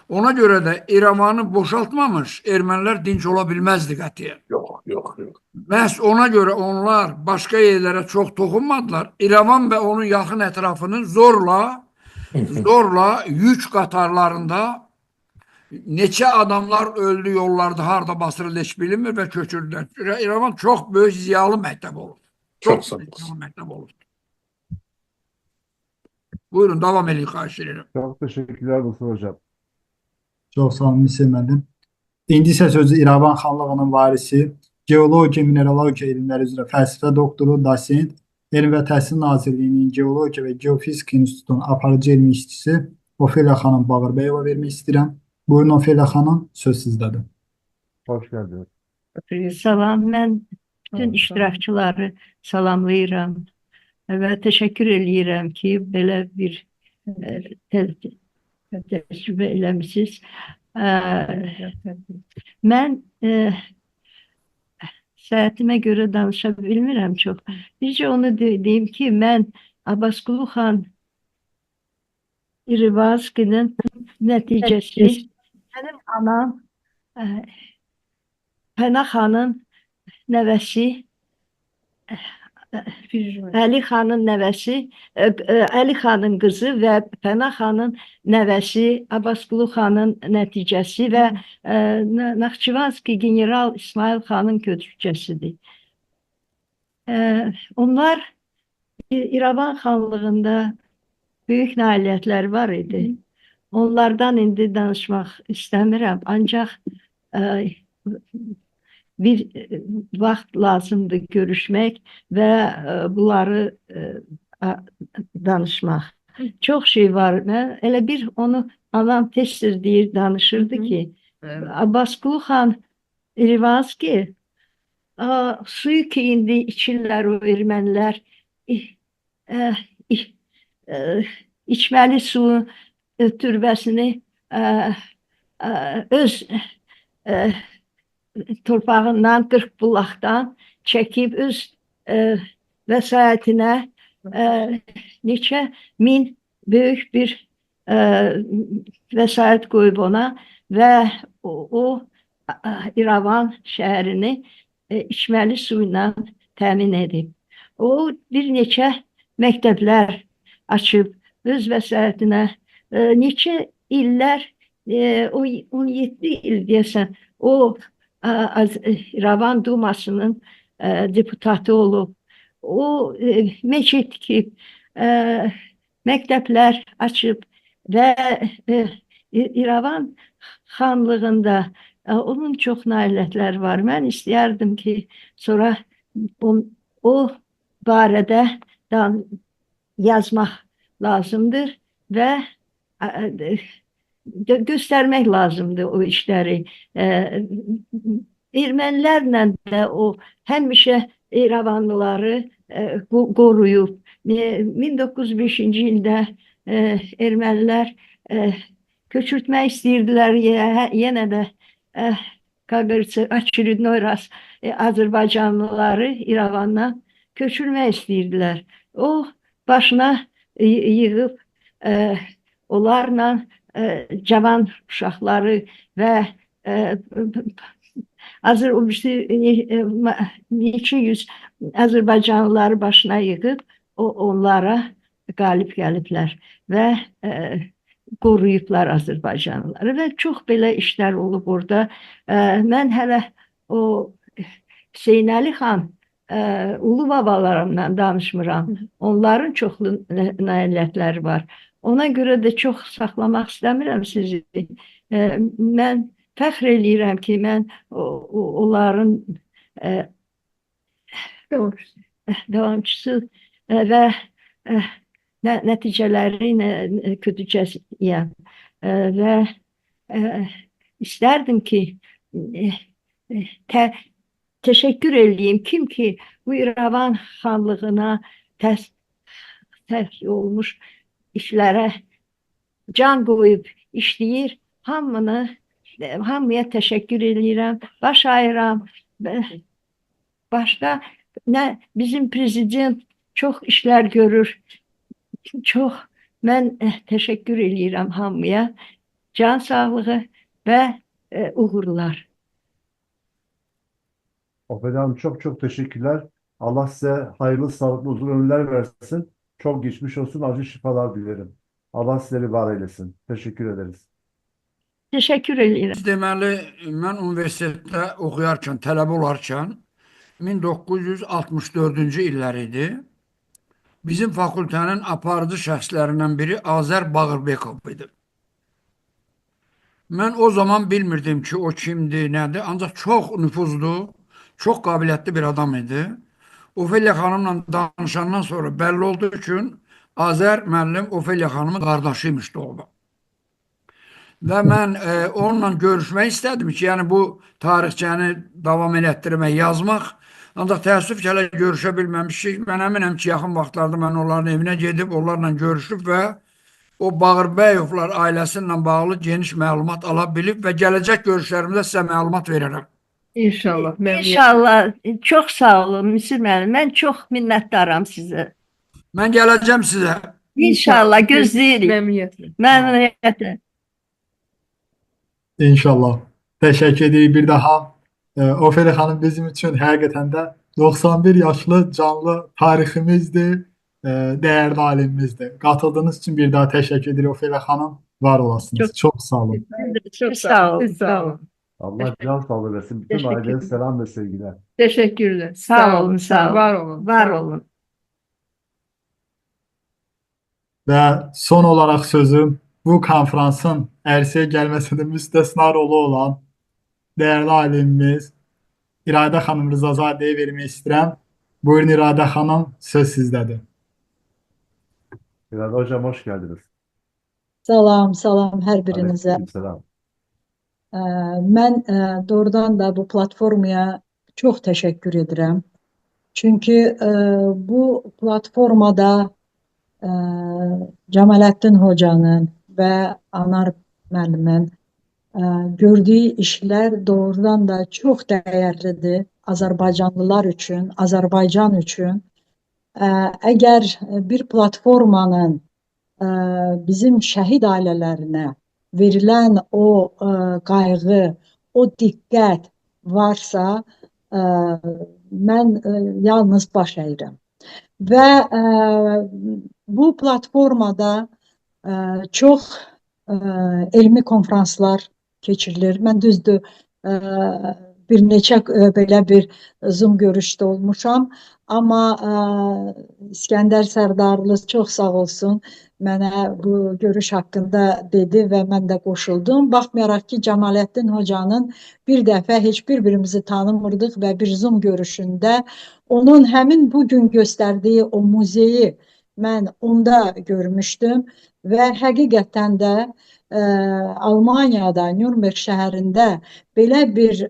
Ona görə də İrəvanı boşaltmamış ermənilər dinc ola bilməzdi qətiyyən. Yox, yox, yox. Məhz ona görə onlar başqa yerlərə çox toxunmadılar. İrəvan və onun yaxın ətrafını zorla yük qatarlarında neçə adamlar öldü yollarda, harda basırıldı heç bilinmir və köçürdülər. İrəvan çox böyük ziyalı məktəb olub. Çox sağ böyük olun. ziyalı məktəb olub. Buyurun, davam edin, xahiş edirəm. Çok teşekkürler Mustafa Hocam. Çox sağ olun Misir müəllim. İndi isə sözü İrəvan xanlığının varisi, geologiya, mineralogiya elmləri üzrə fəlsəfə doktoru, dosent, Elm və Təhsil Nazirliyinin Geologiya və Geofizika İnstitutunun aparıcı elmi işçisi Ofeliya xanım Bağırbəyova vermək istəyirəm. Buyurun Ofeliya xanım, söz sizdədir. Hoş geldiniz. Salam, mən bütün iştirakçıları salamlayıram və təşəkkür eləyirəm ki, belə bir təcrübə eləmisiniz. Mən səhətimə görə danışa bilmirəm çox. Bircə onu deyim ki, mən Abbasqulu xan İrivanskinin nəticəsi mənim anam Pənah xanın nəvəsi Əli xanın nəvəsi, Əli xanın qızı və Pənah xanın nəvəsi Abbasqulu xanın nəticəsi və Naxçıvanski general İsmail xanın kötükçəsidir. Onlar İrəvan xanlığında böyük nailiyyətləri var idi. Onlardan indi danışmaq istəmirəm. Ancaq bir vaxt lazımdır görüşmək və bunları danışmaq. Çox şey var. Mən elə bir onu anam tez-tez deyir, danışırdı ki, Abbasqulu xan İrəvanski suyu ki indi içirlər o ermənilər içməli suyun türbəsini öz torpağından 40 bulaqdan çəkib öz vəsaitinə neçə min böyük bir vəsait qoyub ona və o İrəvan şəhərini içməli su ilə təmin edib. O bir neçə məktəblər açıb öz vəsaitinə neçə illər o 17 il deyəsən o İrəvan Dumasının deputatı olub. O meçid tikib, məktəblər açıb və İrəvan xanlığında onun çox nailiyyətləri var. Mən istəyərdim ki, sonra o barədə yazmaq lazımdır və göstərmək lazımdır o işləri. Ermənilərlə də o həmişə İrəvanlıları qoruyub. 1905-ci ildə ermənilər köçürtmək istəyirdilər yenə də как говорится, очередной раз Azərbaycanlıları İrəvandan köçürmək istəyirdilər. O başına yığıb onlarla cavan uşaqları və o birisi neçə yüz Azərbaycanlıları başına yığıb onlara qalib gəliblər və qoruyublar Azərbaycanlıları və çox belə işlər olub orada. Mən hələ o Hüseynəli xan ulu babalarımdan danışmıram. Onların çoxlu nailiyyətləri var. Ona görə də çox saxlamaq istəmirəm sizi. Mən fəxr eləyirəm ki, mən onların davamçısı və nəticələri ilə kötücəsiyəm. Və istərdim ki, təşəkkür eləyim. Kim ki bu İrəvan xanlığına təs olmuş işlərə can qoyub işləyir, hamıya təşəkkür eləyirəm, baş ayıram. Başqa nə bizim prezident çox işlər görür. Çox mən təşəkkür eləyirəm hamıya. Can sağlığı və uğurlar. Ofelia Hanım çok çok teşekkürler. Allah size hayırlı, sağlıklı, uzun ömürler versin. Çok geçmiş olsun, acil şifalar dilerim. Allah sizleri var eylesin. Teşekkür ederiz. Təşəkkür eləyirəm. Deməli, mən universitetdə oxuyarkən, tələbə olarkən 1964-cü illər idi. Bizim fakültənin aparıcı şəxslərindən biri Azər Bağırbekov idi. Mən o zaman bilmirdim ki, o kimdir, nədir. Ancaq çox nüfuzlu, çox qabiliyyətli bir adam idi. Ofelia xanımla danışandan sonra bəlli oldu ki, Azər müəllim Ofelia xanımın qardaşıymış doğma. Və mən onunla görüşmək istədim ki, yəni bu tarixçəni davam elətdirmək, yazmaq. Ancaq təəssüf ki, hələ görüşə bilməmişik. Mən əminəm ki, yaxın vaxtlarda mən onların evinə gedib, onlarla görüşüb və o Bağırbəyovlar ailəsi ilə bağlı geniş məlumat ala bilib və gələcək görüşlərimdə sizə məlumat verərəm. İnşallah. Məmnuniyyətlə. İnşallah. Çox sağ olun Misir müəllim. Mən çox minnətdaram sizə. Mən gələcəm sizə. İnşallah gözləyirik. Məmnuniyyətlə. Məmnuniyyətlə. İnşallah. Təşəkkür edirik bir daha. Ofelia xanım bizim üçün həqiqətən də 91 yaşlı canlı tariximizdir, dəyərli alimimizdir. Qatıldığınız üçün bir daha təşəkkür edirik Ofeliya xanım. Var olasınız. Çox- Çox sağ olun. Çok Sağ olun, Siz sağ olun. Allah can sağlığı versin. Bütün Teşekkür aileye ederim. selam ve sevgiler. Teşekkürler. Sağ olun, sağ olun. Var olun. Var olun. Və son olaraq sözüm bu konfransın ərsəyə gəlməsində müstəsna rolu olan dəyərli alimimiz İradə xanım Rızazadəyə vermək istəyirəm. Buyurun İradə xanım, söz sizdədir. İrade Hocam hoş geldiniz. Salam, salam hər birinizə. Aleykümselam. Mən doğrudan da bu platformaya çox təşəkkür edirəm. Çünki bu platformada Cəmaləddin hocanın və Anar müəllimin gördüyü işlər doğrudan da çox dəyərlidir Azərbaycanlılar üçün, Azərbaycan üçün. Əgər bir platformanın bizim şəhid ailələrinə verilən o qayğı, o diqqət varsa, mən yalnız baş əyirəm. Və bu platformada çox elmi konfranslar keçirilir. Mən düzdür, bir neçə belə bir Zoom görüşdə olmuşam. Amma İskəndər Sərdarlı çox sağ olsun mənə bu görüş haqqında dedi və mən də qoşuldum. Baxmayaraq ki, Cəmaləddin hocanın bir dəfə heç bir-birimizi tanımırdıq və bir Zoom görüşündə onun həmin bugün göstərdiyi o muzeyi mən onda görmüşdüm və həqiqətən də Almaniyada, Nürnberg şəhərində belə bir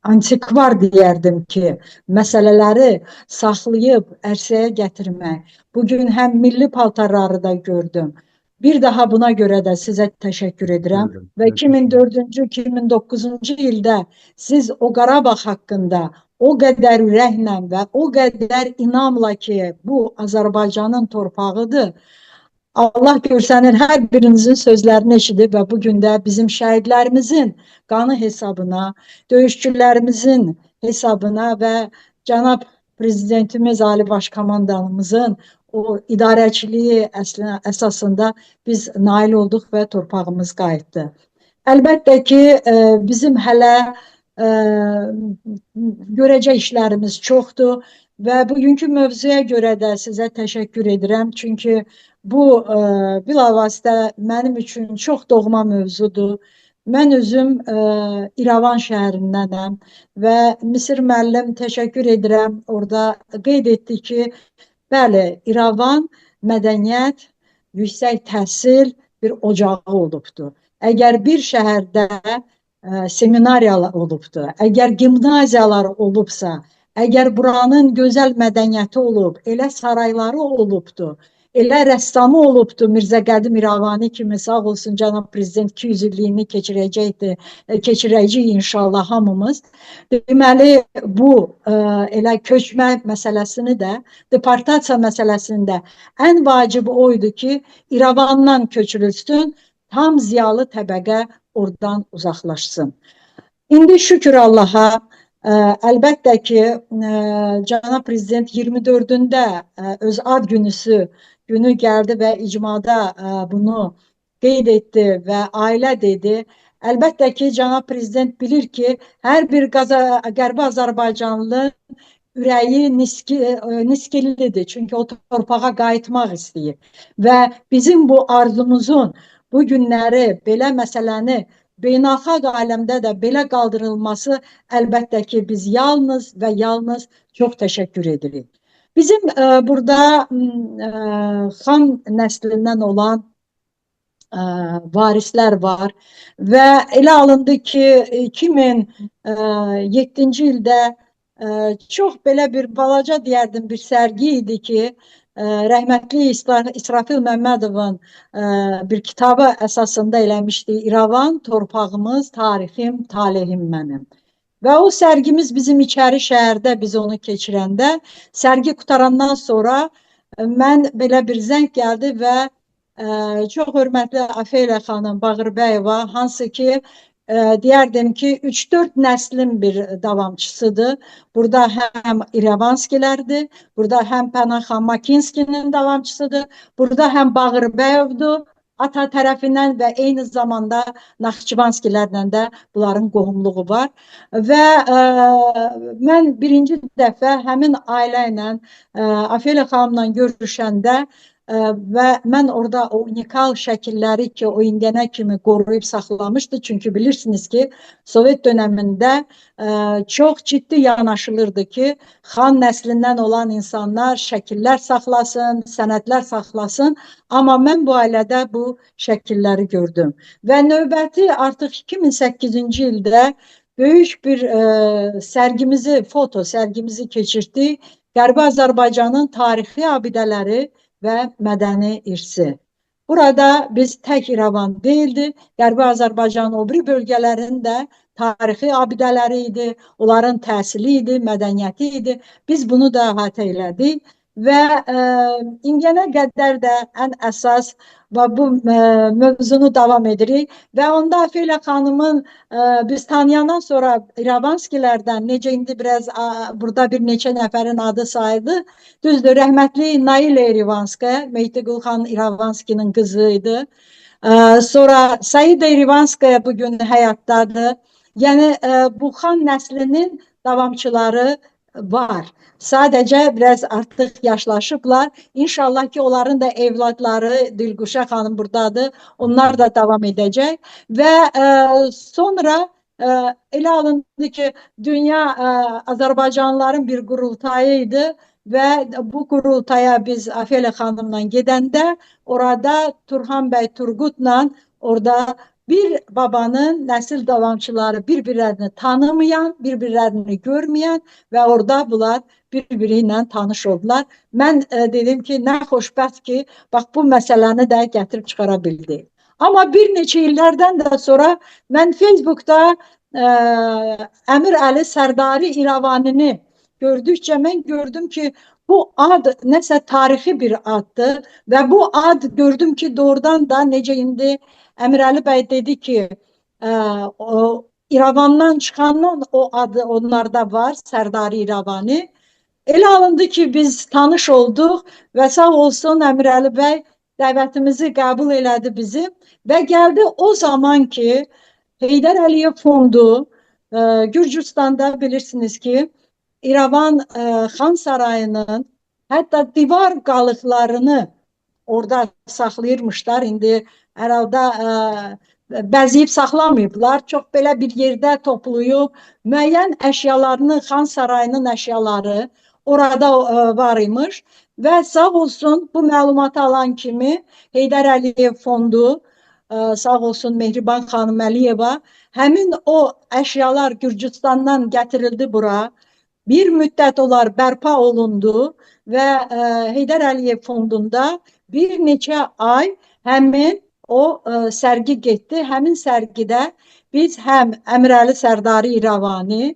antikvar deyərdim ki, məsələləri saxlayıb ərsəyə gətirmək. Bugün həm milli paltarları da gördüm. Bir daha buna görə də sizə təşəkkür edirəm. Buyurun. Və 2004-cü, 2009-cu ildə siz o Qarabağ haqqında o qədər ürəklə və o qədər inamla ki, bu Azərbaycanın torpağıdır. Allah görsənir hər birinizin sözlərini eşidib və bu gün də bizim şəhidlərimizin qanı hesabına, döyüşçülərimizin hesabına və cənab prezidentimiz, Ali Baş Komandanımızın o idarəçiliyi əsasında biz nail olduq və torpağımız qayıtdı. Əlbəttə ki, bizim hələ görəcək işlərimiz çoxdur və bugünkü mövzuya görə də sizə təşəkkür edirəm. Çünki bu bilavasitə mənim üçün çox doğma mövzudur. Mən özüm İrəvan şəhərindənəm və Misir müəllim təşəkkür edirəm. Orada qeyd etdi ki, bəli, İrəvan mədəniyyət, yüksək təhsil bir ocağı olubdur. Əgər bir şəhərdə seminariyalar olubdur, əgər gimnaziyalar olubsa, əgər buranın gözəl mədəniyyəti olub, elə sarayları olubdur, elə rəssamı olubdur Mirzə Qədim İrəvani kimi, sağ olsun cənab prezident 200 illiyini keçirəcəkdir, keçirəcəyik inşallah hamımız. Deməli bu elə köçmə məsələsini də, deportasiya məsələsini də ən vacibi o idi ki, İrəvandan köçürülsün, tam ziyalı təbəqə oradan uzaqlaşsın. İndi şükür Allaha, əlbəttə ki, cənab prezident 24-ündə öz ad günü gəldi və icmada bunu qeyd etdi və ailə dedi. Əlbəttə ki, cənab prezident bilir ki, hər bir Qərbi Azərbaycanlı ürəyi niskillidir. Çünki o torpağa qayıtmaq istəyir. Və bizim bu arzumuzun bu günləri belə məsələni beynəlxalq aləmdə də belə qaldırılması əlbəttə ki, biz yalnız və yalnız çox təşəkkür edirik. Bizim burada xan nəslindən olan varislər var və elə alındı ki, 2007-ci ildə çox belə bir balaca deyərdim bir sərgi idi ki, rəhmətli İsrafil Məmmədovun bir kitabı əsasında eləmişdi. İrəvan torpağımız, tarixim, talehim mənim. Və o sərgimiz bizim içəri şəhərdə biz onu keçirəndə, sərgi qutarandan sonra mən belə bir zəng gəldi və çox hörmətli Afeliya xanım Bağırbəyeva, hansı ki Deyərdim ki, 3-4 nəslin bir davamçısıdır. Burada həm İrəvanskilərdir, burada həm Pənah xan Makinskinin davamçısıdır, burada həm Bağırbəyovdur ata tərəfindən və eyni zamanda Naxçıvanskilərlə də bunların qohumluğu var. Və mən birinci dəfə həmin ailə ilə, Afeliya xanımla görüşəndə və mən orada o unikal şəkilləri ki, o indiyənə kimi qoruyub saxlamışdı. Çünki bilirsiniz ki, Sovet dönəmində çox ciddi yanaşılırdı ki, xan nəslindən olan insanlar şəkillər saxlasın, sənədlər saxlasın. Amma mən bu ailədə bu şəkilləri gördüm. Və növbəti artıq 2008-ci ildə böyük bir sərgimizi, foto sərgimizi keçirtdik. Qərbi Azərbaycanın tarixi abidələri və mədəni irsi. Burada biz tək İrəvan deyildi, Qərbi Azərbaycanın o biri bölgələrinin də tarixi abidələri idi, onların təhsili idi, mədəniyyəti idi. Biz bunu da əhatə elədik və indiyənə qədər də ən əsas və bu mövzunu davam edirik və onda Afeliya xanımın biz tanıyandan sonra İrəvanskilərdən necə indi biraz burada bir neçə nəfərin adı sayıldı. Düzdür, rəhmətli Nailə İrəvanskaya, Mehdiqul xan İrəvanskinin qızı idi. Sonra Saida İrəvanskaya bugün həyatdadır. Yəni bu xan nəslinin davamçıları var. Sadəcə biraz artıq yaşlaşıblar. İnşallah ki, onların da evladları Dilquşa xanım buradadır. Onlar da davam edəcək. Və sonra elə alındı ki, dünya Azərbaycanlıların bir qurultayı idi və bu qurultaya biz Afeliya xanımla gedəndə orada Turhan bəy Turqutla orada bir babanın nəsil davamçıları bir-birlərini tanımayan, bir-birlərini görməyən və orada bunlar bir-biri ilə tanış oldular. Mən dedim ki, nə xoşbəxt ki, bax bu məsələni də gətirib çıxara bildik. Amma bir neçə illərdən də sonra mən Facebookda Əmir Əli Sərdari İrəvanini gördükcə mən gördüm ki, bu ad nəsə tarixi bir addır və bu ad gördüm ki, doğrudan da necə indi Əmirəli bəy dedi ki, o İrəvandan çıxandan o adı onlarda var, Sərdari İrəvani. Elə alındı ki, biz tanış olduq və sağ olsun Əmirəli bəy dəvətimizi qəbul elədi bizim və gəldi o zaman ki, Heydər Əliyev Fondu Gürcüstanda bilirsiniz ki, İrəvan Xan Sarayının hətta divar qalıqlarını orada saxlayırmışlar. İndi hər halda bəzəyib saxlamayıblar. Çox belə bir yerdə toplayıb müəyyən əşyalarını, Xan Sarayının əşyaları orada var imiş və sağ olsun bu məlumatı alan kimi Heydər Əliyev Fondu, sağ olsun Mehriban xanım Əliyeva, həmin o əşyalar Gürcüstandan gətirildi bura. Bir müddət onlar bərpa olundu və Heydər Əliyev Fondunda bir neçə ay həmin o sərgi getdi. Həmin sərgidə biz həm Əmirəli Sərdari İrəvani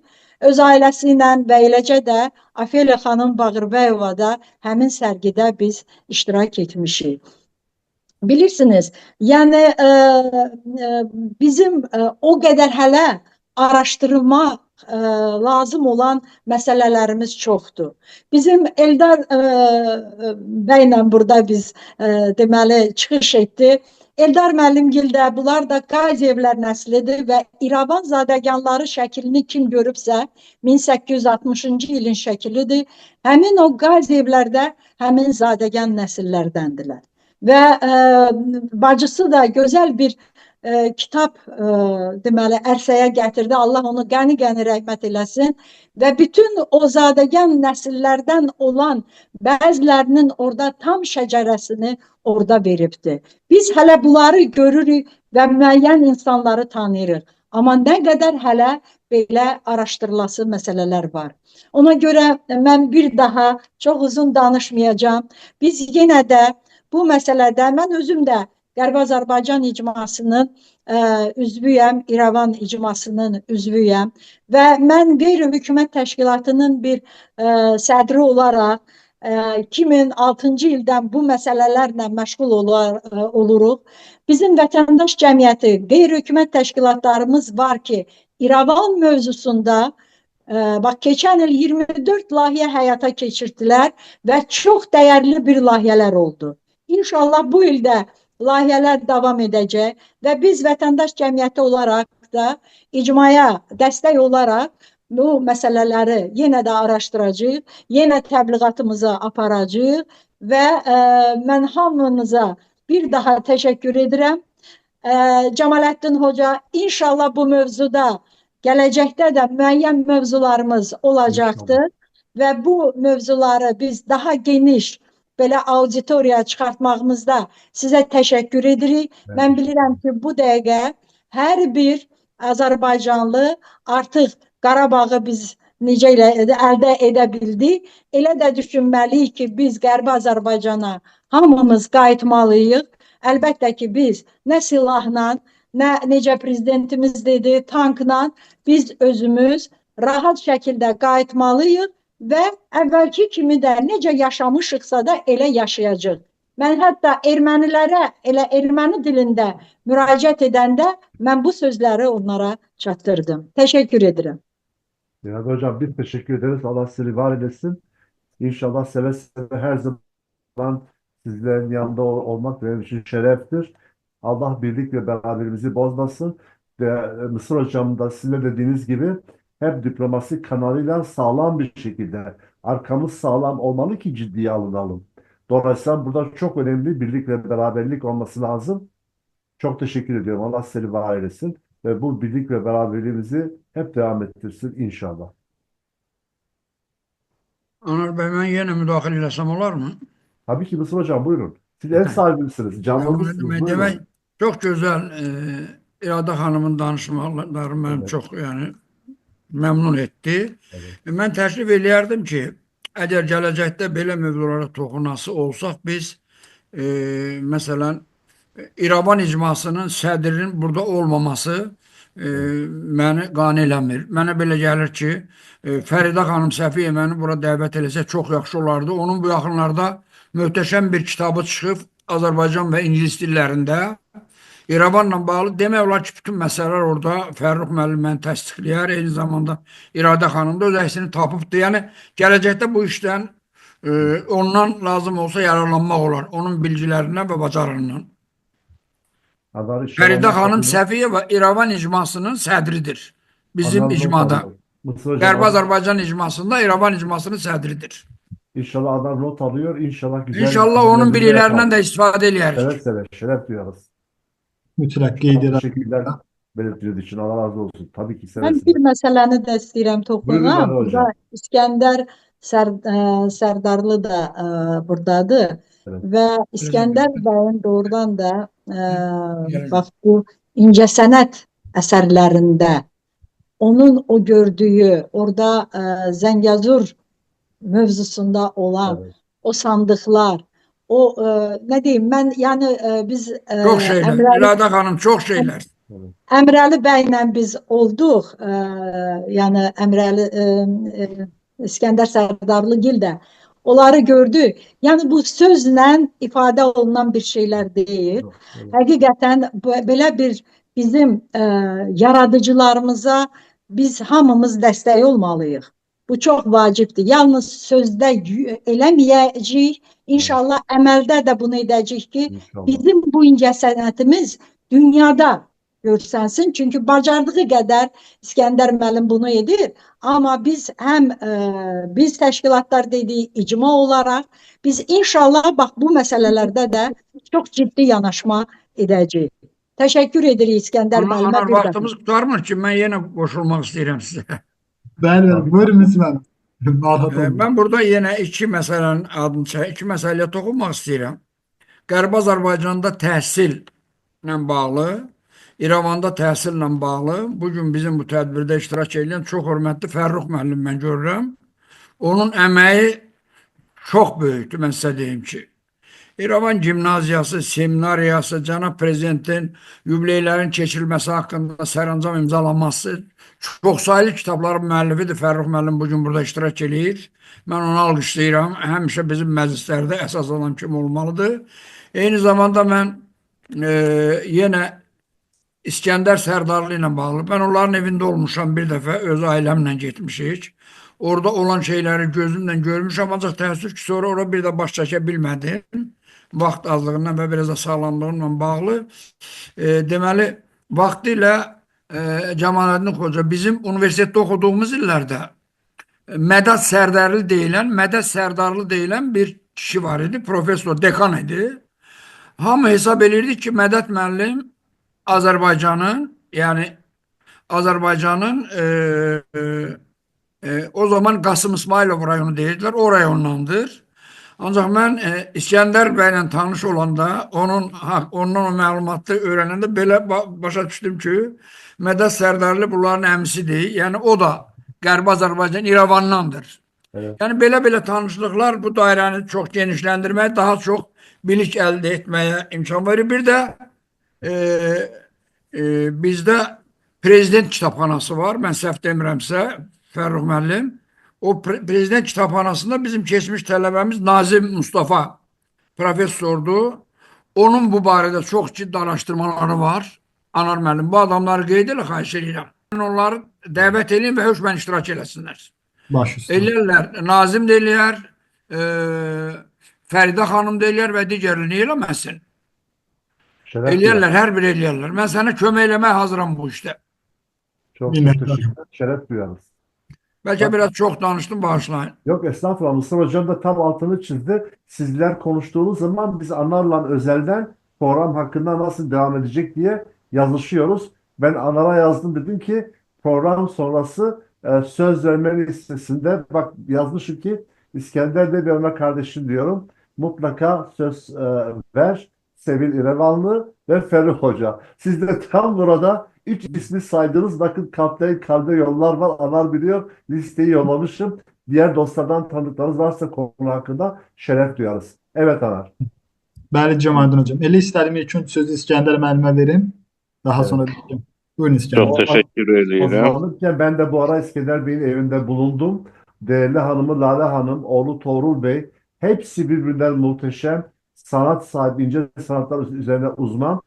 öz ailəsi ilə və eləcə də Afeliya xanım Bağırbəyova da həmin sərgidə biz iştirak etmişik. Bilirsiniz, yəni bizim o qədər hələ araşdırılma lazım olan məsələlərimiz çoxdur. Bizim Eldar bəylə burada biz deməli çıxış etdi. Eldar müəllimgil də bunlar da Qaziyevlər nəslidir və İrəvan zadəganları şəklini kim görübsə 1860-cı ilin şəkilidir. Həmin o Qaziyevlər də həmin zadəgan nəsillərdəndirlər. Və bacısı da gözəl bir kitab deməli ərsəyə gətirdi. Allah onu qəni-qəni rəhmət eləsin və bütün o zadəgan nəsillərdən olan bəzilərinin orada tam şəcərəsini orada veribdi. Biz hələ bunları görürük və müəyyən insanları tanıyırıq. Amma nə qədər hələ belə araşdırılası məsələlər var. Ona görə mən bir daha çox uzun danışmayacağam. Biz yenə də bu məsələdə mən özüm də Qərbi Azərbaycan icmasının üzvüyəm, İrəvan icmasının üzvüyəm və mən qeyri-hökumət təşkilatının bir sədri olaraq 2006-cı ildən bu məsələlərlə məşğul oluruq. Bizim vətəndaş cəmiyyəti, qeyri-hökumət təşkilatlarımız var ki, İrəvan mövzusunda bax, keçən il 24 layihə həyata keçirdilər və çox dəyərli bir layihələr oldu. İnşallah bu ildə layihələr davam edəcək və biz vətəndaş cəmiyyəti olaraq da icmaya dəstək olaraq bu məsələləri yenə də araşdıracağıq, yenə təbliğatımızı aparacağıq və mən hamınıza bir daha təşəkkür edirəm. Cəmaləddin Hoca, inşallah bu mövzuda gələcəkdə də müəyyən mövzularımız olacaqdır və bu mövzuları biz daha geniş belə auditoriyaya çıxartmağımızda sizə təşəkkür edirik. Mən bilirəm ki, bu dəqiqə hər bir Azərbaycanlı artıq Qarabağı biz necə ilə əldə edə bildik, elə də düşünməliyik ki, biz Qərbi Azərbaycana hamımız qayıtmalıyıq. Əlbəttə ki, biz nə silahla, nə necə prezidentimiz dedi, tankla biz özümüz rahat şəkildə qayıtmalıyıq və əvvəlki kimi də necə yaşamışıqsa da elə yaşayacağıq. Mən hətta ermənilərə elə erməni dilində müraciət edəndə mən bu sözləri onlara çatdırdım. Təşəkkür edirəm. Irade Hocam biz teşekkür ederiz. Allah sizi var eylesin. İnşallah seve seve her zaman sizlerin yanında olmak benim için şereftir. Allah birlik ve beraberimizi bozmasın. Ve Mısır Hocam da sizin de dediğiniz gibi hep diplomasi kanalıyla sağlam bir şekilde arkamız sağlam olmalı ki ciddiye alınalım. Dolayısıyla burada çok önemli birlik ve beraberlik olması lazım. Çok teşekkür ediyorum. Allah seni var eylesin ve bu birlik ve beraberliğimizi hep devam ettirsin inşallah. Anar bəy, mən yenə müdaxilə eləsəm olarmı? Tabii ki Mısır Hocam, buyurun. Siz ev sahibisiniz, canlılısınız. Buyurun. Demək, çox gözəl İradə xanımın danışmaları məni çox yəni məmnun etdi. Evet. Mən təklif eləyərdim ki, əgər gələcəkdə belə mövzulara toxunası olsaq biz məsələn İrəvan icmasının sədrinin burada olmaması məni qane eləmir. Mənə belə gəlir ki, Fəridə xanım Səfiyevəni bura dəvət eləsək çox yaxşı olardı. Onun bu yaxınlarda möhtəşəm bir kitabı çıxıb Azərbaycan və ingilis dillərində. İrəvanla bağlı demək olar ki, bütün məsələlər orada Fərrux müəllim məni təsdiqləyər. Eyni zamanda İradə xanım da öz əksini tapıbdır. Yəni gələcəkdə bu işdən ondan lazım olsa yararlanmaq olar. Onun bilgilərindən və bacarığından. Fəridə xanım Səfiyeva İrəvan icmasının sədridir. Bizim icmada. Qərbi Azərbaycan icmasında İrəvan icmasının sədridir. İnşallah adam not alıyor. İnşallah güzel İnşallah onun bilgilərindən də istifadə eləyərik. Seve seve şeref duyarız. Mütləq qeyd edirəm. Teşekkürler belirttiğiniz için. Allah razı olsun. Tabii ki seve Mən seve. bir məsələni də istəyirəm Buyurun toxunam. İradə Burada Hocam. İskəndər Sərdarlı da buradadır. Evet. Və İskəndər bəyin doğrudan da Gəlin. bax bu incəsənət əsərlərində onun o gördüyü, orada Zəngəzur mövzusunda olan Evet. o sandıqlar, o nə deyim mən, yəni biz Çox şeylər. Əmrəli İradə xanım çox şeylər. Əmrəli bəylə biz olduq, yəni Əmrəli İskəndər Sərdarlıgil də onları gördük. Yəni bu sözlə ifadə olunan bir şeylər deyil. Yok, evet. Həqiqətən belə bir bizim yaradıcılarımıza biz hamımız dəstək olmalıyıq. Bu çox vacibdir. Yalnız sözdə eləməyəcəyik. İnşallah əməldə də bunu edəcəyik ki, İnşallah. bizim bu incəsənətimiz dünyada görsənsin. Çünki bacardığı qədər İskəndər müəllim bunu edir. Amma biz həm biz təşkilatlar dedik, icma olaraq biz inşallah bax bu məsələlərdə də çox ciddi yanaşma edəcəyik. Təşəkkür edirik İskəndər müəllimə Anar bir daha. vaxtımız qurtarmır ki, mən yenə qoşulmaq istəyirəm sizə. Bəli, bəli, buyurun lütfen. Narahat olmayın. Mən burada yenə iki məsələnin adını çək, iki məsələyə toxunmaq istəyirəm. Qərbi Azərbaycanda təhsillə bağlı, İrəvanda təhsillə bağlı bugün bizim bu tədbirdə iştirak edən çox hörmətli Fərrux müəllim mən görürəm. Onun əməyi çox böyükdür, mən sizə deyim ki. İrəvan gimnaziyası, seminariyası, cənab prezidentin yubileylərin keçirilməsi haqqında sərəncam imzalanması, çoxsaylı kitabların müəllifidir. Fərrux müəllim bugün burada iştirak eləyir. Mən onu alqışlayıram. Həmişə bizim məclislərdə əsas adam kim olmalıdır. Eyni zamanda mən yenə İskəndər Sərdarlı ilə bağlı. Mən onların evində olmuşam bir dəfə, öz ailəmlə getmişik. Orada olan şeyləri gözümlə görmüşəm, ancaq təəssüf ki, sonra ora bir də baş çəkə bilmədim. Vaxt azlığından və biraz da sağlamlığımla bağlı. Deməli, vaxtilə Cəmaləddin Xoca bizim universitetdə oxuduğumuz illərdə Mədəd Sərdarlı deyilən, Mədəd Sərdarlı deyilən bir kişi var idi, professor, dekan idi. Hamı hesab elirdi ki, Mədəd müəllim Azərbaycanın, yəni Azərbaycanın o zaman Qasım İsmailov rayonu deyirdilər, o rayondandır. Ancaq mən İskəndər bəylə tanış olanda, ondan o məlumatı öyrənəndə belə başa düşdüm ki, Mədəd Sərdarlı bunların əmisidir. Yəni o da Qərbi Azərbaycan İrəvandandır. Evet. Yəni belə-belə tanışlıqlar bu dairəni çox genişləndirməyə, daha çox bilik əldə etməyə imkan verir. Bir də bizdə prezident kitabxanası var. Mən səhv demirəmsə, Fərrux müəllim. O prezident kitabxanasında bizim keçmiş tələbəmiz Nazim Mustafa professordur. Onun bu barədə çox ciddi araşdırmaları var. Anar müəllim, bu adamları qeyd elə, xahiş edirəm. Onları dəvət edin və hökmən iştirak eləsinlər. Baş üstə. Eləyərlər, Nazim də eləyər, Fəridə xanım da eləyər və digərləri niyə eləməsin? Şeref Eləyərlər, hər biri eləyərlər. Mən sənə kömək eləməyə hazıram bu işdə. Çok çok teşekkürler. Şeref duyarız. Bəlkə biraz çox danışdım, bağışlayın. Yok estağfurullah, Mustafa Hocam da tam altını çizdi. Sizler konuştuğunuz zaman biz Anar'la özelden program hakkında nasıl devam edecek diye yazışıyoruz. Ben Anar'a yazdım, dedim ki program sonrası söz verme listesinde bak yazmışım ki İskender Bey bir Ömer kardeşim diyorum. Mutlaka söz ver. Sevil İrevanlı ve Ferruh Hoca. Siz de tam burada üç ismi saydınız. Bakın kalpten kalbe yollar var. Anar biliyor. Listeyi yollamışım. Diğer dostlardan tanıdıklarınız varsa konu hakkında şeref duyarız. Evet Anar. Bəli Cəmaləddin hocam. Elə istədim ilk sözü İskəndər müəllimə verim. Daha Evet. sonra deyim. Buyurun İskəndər. Çok teşekkür ederim. Hazırlanırken ben de bu ara İskender Bey'in evinde bulundum. Değerli hanımı Lale Hanım, oğlu Tuğrul Bey, hepsi birbirinden muhteşem sanat sahibi, ince sanatlar üzerine uzman.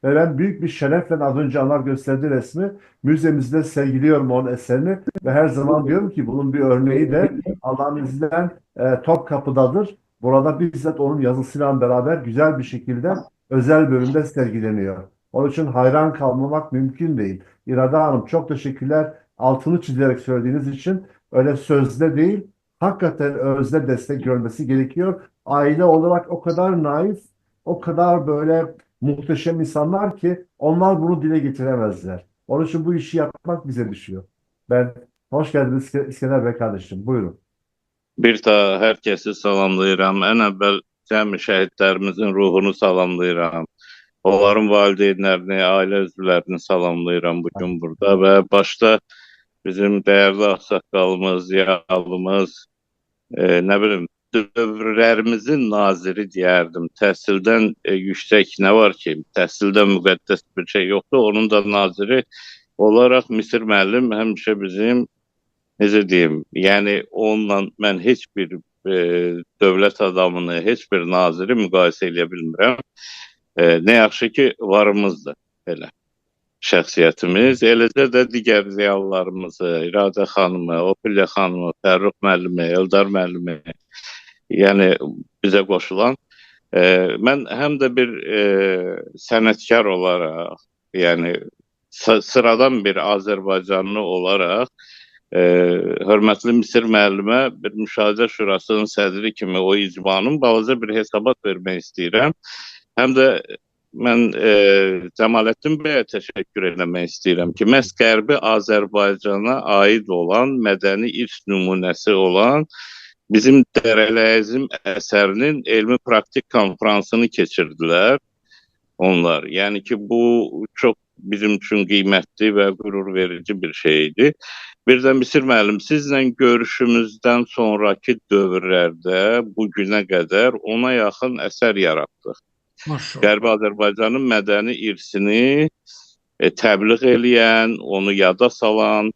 Ve ben büyük bir şerefle az önce Anar gösterdiği resmi müzemizde sergiliyorum onun eserini. Ve her zaman diyorum ki bunun bir örneği de Allah'ın izniyle Topkapı'dadır. Burada bizzat onun yazısıyla beraber güzel bir şekilde özel bölümde sergileniyor. Onun için hayran kalmamak mümkün değil. İrade Hanım çok teşekkürler. Altını çizerek söylediğiniz için öyle sözde değil, hakikaten özde destek görmesi gerekiyor. Aile olarak o kadar naif, o kadar böyle muhteşem insanlar ki onlar bunu dile getiremezler. Onun için bu işi yapmak bize düşüyor. Ben hoş geldiniz İskender Bey kardeşim. Buyurun. Bir daha herkesi salamlayıram. En əvvəl cəmi şəhidlərimizin ruhunu salamlayıram. Onların valideynlərini, ailə üzvlərini salamlayıram bugün burada və başda bizim dəyərli ağsaqqalımız, ziyalımız, nə bilim, dövrlərimizin naziri deyərdim. Təhsildən yüksək nə var ki? Təhsildən müqəddəs bir şey yoxdur. Onun da naziri olaraq Misir müəllim həmişə bizim, necə deyim, yəni onunla mən heç bir dövlət adamını, heç bir naziri müqayisə eləyə bilmirəm. Nə yaxşı ki, varımızdır elə şəxsiyyətimiz. Eləcə də digər ziyalılarımızı, İradə xanımı, Opilya xanımı, Fərrux müəllimi, Eldar müəllimi, yəni bizə qoşulan. Mən həm də bir sənətkar olaraq, yəni sıradan bir Azərbaycanlı olaraq hörmətli Misir müəllimə bir Müşahidə Şurasının sədri kimi o icmanın balaca bir hesabat vermək istəyirəm. Həm də mən Cəmaləddin bəyə təşəkkür eləmək istəyirəm ki, məhz Qərbi Azərbaycana aid olan, mədəni irs nümunəsi olan bizim Dərələyəzim əsərinin elmi praktik konfransını keçirdilər onlar. Yəni ki, bu çox bizim üçün qiymətli və qürur verici bir şey idi. Bir də Misir müəllim, sizlə görüşümüzdən sonrakı dövrlərdə bu günə qədər 10-a yaxın əsər yaratdıq. Maşallah. Qərbi Azərbaycanın mədəni irsini təbliğ eləyən, onu yada salan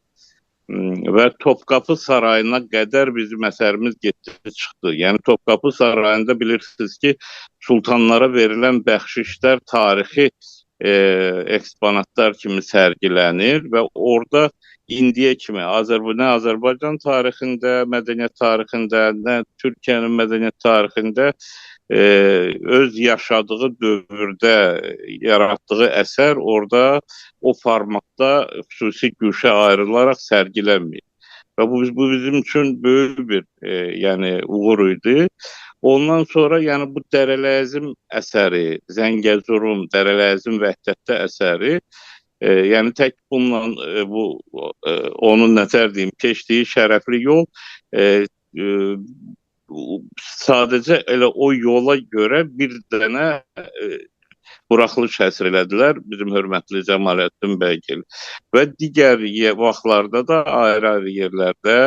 və Topqapı Sarayına qədər bizim əsərimiz getdi, çıxdı. Yəni Topqapı Sarayında bilirsiniz ki, sultanlara verilən bəxşişlər tarixi eksponatlar kimi sərgilənir və orada indiyə kimi nə Azərbaycan tarixində, mədəniyyət tarixində, nə Türkiyənin mədəniyyət tarixində öz yaşadığı dövrdə yaratdığı əsər orada o formatda xüsusi güşə ayrılaraq sərgilənmir. Və bu bizim üçün böyük bir yəni uğur idi. Ondan sonra yəni bu Dərələzim əsəri, Zəngəzurun Dərələzim Vəhdətdə əsəri, yəni tək bununla bu onun nətər deyim, keçdiyi şərəfli yol sadəcə elə o yola görə bir dənə buraxılış həsr elədilər bizim hörmətli Cəmaləddin bəygil. Və digər vaxtlarda da ayrı-ayrı yerlərdə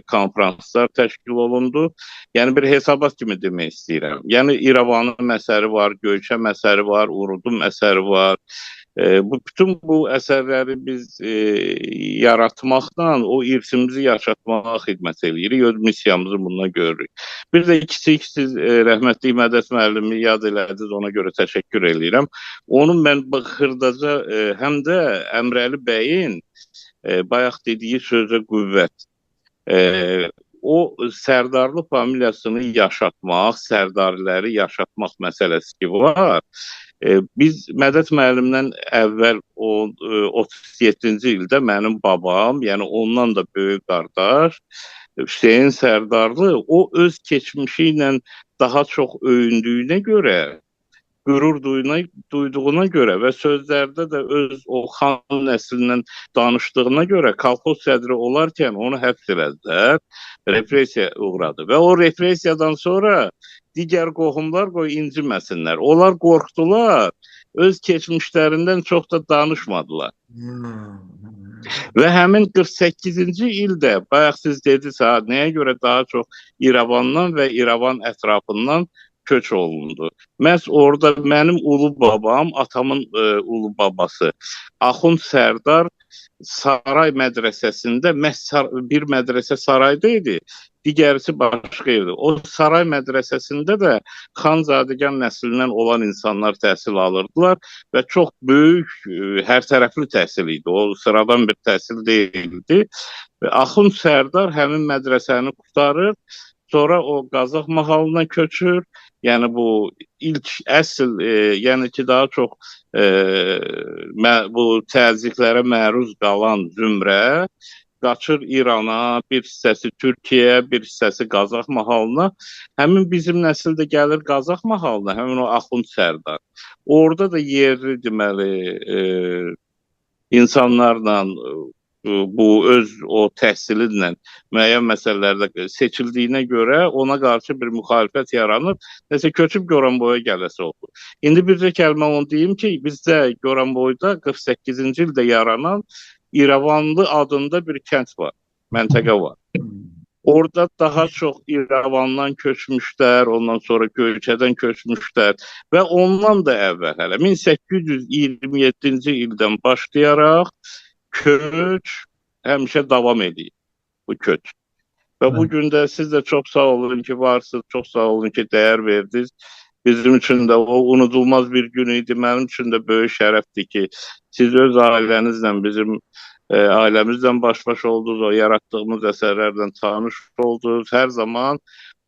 konfranslar təşkil olundu. Yəni bir hesabat kimi demək istəyirəm. Yəni İrəvanın əsəri var, Göyçəm əsəri var, Urudum əsəri var. Bu bütün bu əsərləri biz yaratmaqla o irsimizi yaşatmağa xidmət eləyirik. Öz missiyamızı bundan görürük. Bir də kiçik siz rəhmətli Mədət müəllimi yad elədiniz, ona görə təşəkkür eləyirəm. Onun mən xırdaca həm də Əmrəli bəyin bayaq dediyi sözə qüvvət. O Sərdarlı familiyasını yaşatmaq, Sərdariləri yaşatmaq məsələsi ki var. Biz Mədət müəllimdən əvvəl o 37-ci ildə mənim babam, yəni ondan da böyük qardaş Hüseyn Sərdarlı, o öz keçmişi ilə daha çox öyündüyünə görə, qürur duyduğuna görə və sözlərdə də öz o xan nəslindən danışdığına görə kolxoz sədri olarkən onu həbs elədilər, repressiya uğradı və o repressiyadan sonra digər qohumlar qoy inciməsinlər. Onlar qorxdular, öz keçmişlərindən çox da danışmadılar. Və həmin 48-ci ildə, bayaq siz dediniz, ha, nəyə görə daha çox İrəvandan və İrəvan ətrafından köç olundu. Məhz orada mənim ulu babam, atamın ulu babası Axund Sərdar saray mədrəsəsində, məhz bir mədrəsə sarayda idi, digərisi başqa yerdə. O saray mədrəsəsində də Xanzadəgan nəslindən olan insanlar təhsil alırdılar və çox böyük, hər tərəfli təhsil idi. O sıradan bir təhsil deyildi. Axund Sərdar həmin mədrəsəni qurtarır, sonra o Qazax mahalına köçür. Yəni bu ilk əsl, yəni ki daha çox bu təzyiqlərə məruz qalan zümrə qaçır İrana, bir hissəsi Türkiyəyə, bir hissəsi Qazax mahalına. Həmin bizim nəsil də gəlir Qazax mahalına, həmin o Axund Sərdar. Orada da yerli deməli insanlarla bu öz o təhsilinlə müəyyən məsələlərdə seçildiyinə görə ona qarşı bir müxalifət yaranır. Nəsə köçüb Goranboya gələsi oldu. İndi bircə kəlmə onu deyim ki, bizdə Goranboyda 48-ci ildə yaranan İrəvanlı adında bir kənd var, məntəqə var. Orada daha çox İrəvandan köçmüşlər, ondan sonra Göyçədən köçmüşlər və ondan da əvvəl hələ 1827-ci ildən başlayaraq köç həmişə davam edir, bu köç. Və bu gün də siz də çox sağ olun ki, varsınız, çox sağ olun ki, dəyər verdiniz. Bizim üçün də o unudulmaz bir gün idi. Mənim üçün də böyük şərəfdir ki, siz öz ailənizlə, bizim ailəmizlə baş-başa oldunuz, o yaratdığımız əsərlərlə tanış oldunuz. Hər zaman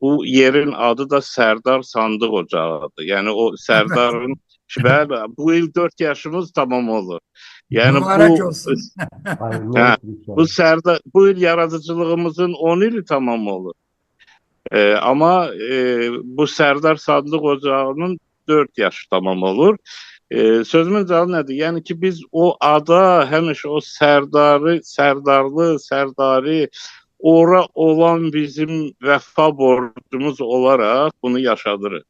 bu yerin adı da Sərdar Sandıq Ocağıdır. Yəni o Sərdarın, bəli, bu il 4 yaşımız tamam olur. Yəni Mübarək bu olsun. Hə, bu Sərdar, bu il yaradıcılığımızın 10 ili tamam olur. Amma bu Sərdar Sandıq Ocağının 4 yaşı tamam olur. Sözümün cavabı nədir? Yəni ki, biz o ada həmişə o Sərdarı, Sərdarlı, Sərdari ora olan bizim vəfa borcumuz olaraq bunu yaşadırıq.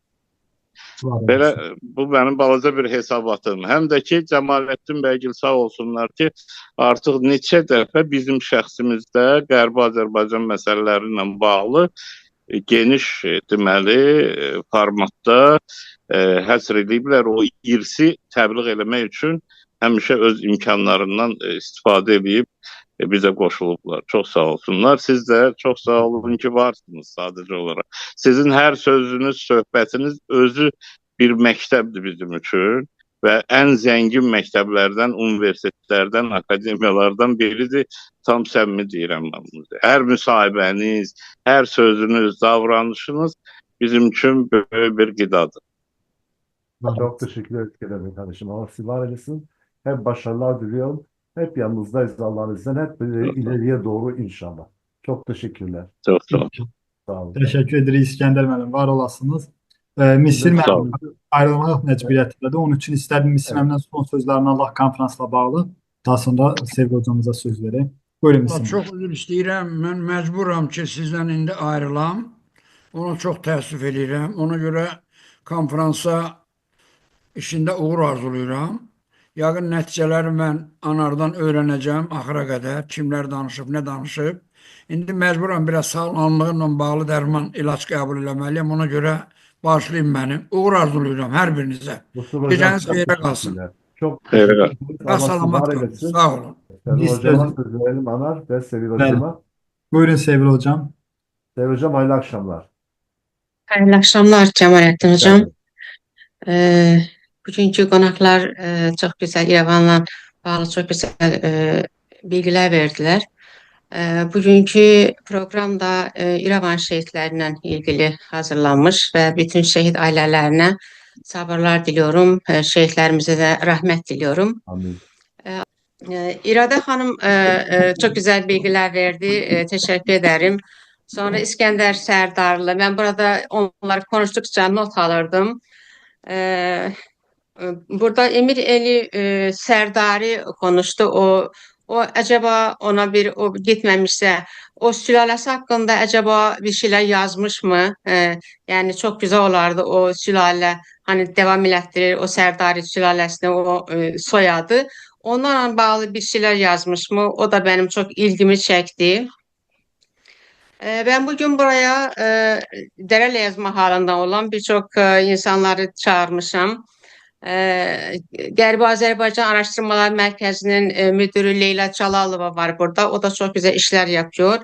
Var Belə olasın. bu mənim balaca bir hesabatım. Həm də ki Cəmaləddin bəygil sağ olsunlar ki, artıq neçə dəfə bizim şəxsimizdə Qərbi Azərbaycan məsələləri ilə bağlı geniş deməli formatda həsr eləyiblər o irsi təbliğ eləmək üçün həmişə öz imkanlarından istifadə edib bizə qoşulublar. Çox sağ olsunlar. Siz də çox sağ olun ki, varsınız sadəcə olaraq. Sizin hər sözünüz, söhbətiniz özü bir məktəbdir bizim üçün və ən zəngin məktəblərdən, universitetlərdən, akademiyalardan biridir. Tam səmimi deyirəm mən bunu. Hər müsahibəniz, hər sözünüz, davranışınız bizim üçün böyük bir qidadır. Çok teşekkür ederim kardeşim. Allah sizi var eylesin. Hep başarılar diliyorum. Hep yanınızdayız Allah'ın izniyle. Hep böyle ileriye doğru inşallah. Çok teşekkürler. Çox sağ olun. Sağ olun. Təşəkkür edirik İskəndər müəllim, var olasınız. Misir Sağ müəllim olun. ayrılmaq məcburiyyətindədir. Onun üçün istərdim Misir Evet. müəllimdən son sözlərini Allah konfransla bağlı. Daha sonra Sevgi hocamıza söz verək. Buyurun Misir Vallahi müəllim. çox üzr istəyirəm. Mən məcburam ki, sizdən indi ayrılam. Ona çox təəssüf eləyirəm. Ona görə konfransa işində uğur arzulayıram. Yəqin nəticələri mən anardan öyrənəcəm axıra qədər. Kimlər danışıb, nə danışıb. İndi məcburam biraz sağlamlığımla bağlı dərman, ilaç qəbul eləməliyəm. Ona görə bağışlayın məni. Uğur arzulayıram hər birinizə. Mustafa Hocam Gecəniz çok xeyrə qalsın. teşekkürler. Çok Xeyrə teşekkür qalsın. ederiz. Sağ Allah sizi salamat var qalın. eylesin. Sağ olun. Sevil Biz Hocama söz söz verelim Anar ve Sevil Bəli. Hocama. Buyurun Sevil hocam. Sevil Hocam hayırlı akşamlar. Hayırlı akşamlar Cemalettin Hocam. Evet. Bugünkü qonaqlar çox gözəl İrəvanla bağlı çox gözəl bilgilər verdilər. Bugünkü proqram da İrəvan şehitlərlə ilgili hazırlanmış və bütün şehit ailələrinə sabırlar diliyorum. Şehitlerimize de rahmet diliyorum. Amin. İrade Hanım çok güzel bilgiler verdi. Teşekkür ederim. Sonra İskender Serdarlı. Ben burada onlar konuştukça not alırdım. Ee, Burada Emir Eli Serdari konuştu. O acaba ona bir o gitmemişse o sülalesi hakkında acaba bir şeyler yazmış mı? Yani çok güzel olardı o sülale hani devam elətdirir o Serdari sülalesine o soyadı. Onlarla bağlı bir şeyler yazmış mı? O da benim çok ilgimi çekti. Ben bugün buraya Dereleyaz mahalında olan birçok insanları çağırmışam. Qərbi Azərbaycan Araşdırmalar Mərkəzinin müdürü Leyla Çalalova var burada. O da çok güzel işler yapıyor.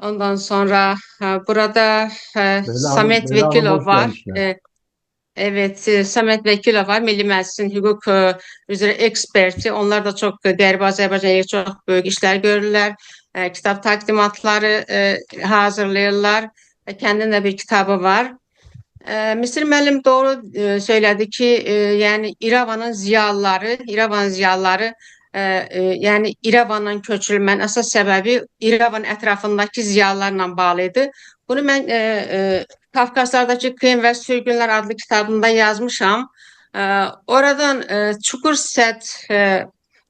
Ondan sonra burada Leyla Hanım, Samet Leyla Hanım Vekilov hoş var. gelmişler. Evet, Samet Vekilov var. Milli Məclisin hüquq üzrə eksperti. Onlar da çok Qərbi Azərbaycan'a çok büyük işler görürler. Kitap takdimatları hazırlayırlar. Kendinin de bir kitabı var. Misir müəllim doğru söyledi ki yani İrəvanın ziyalıları, İrəvan ziyalıları yani İrəvandan köçürülmənin əsas səbəbi İrəvan ətrafındakı ziyalılarla bağlıydı. Bunu mən Kafkaslardakı Kıyım və Sürgünlər adlı kitabımda yazmışam. Oradan Çukur Səd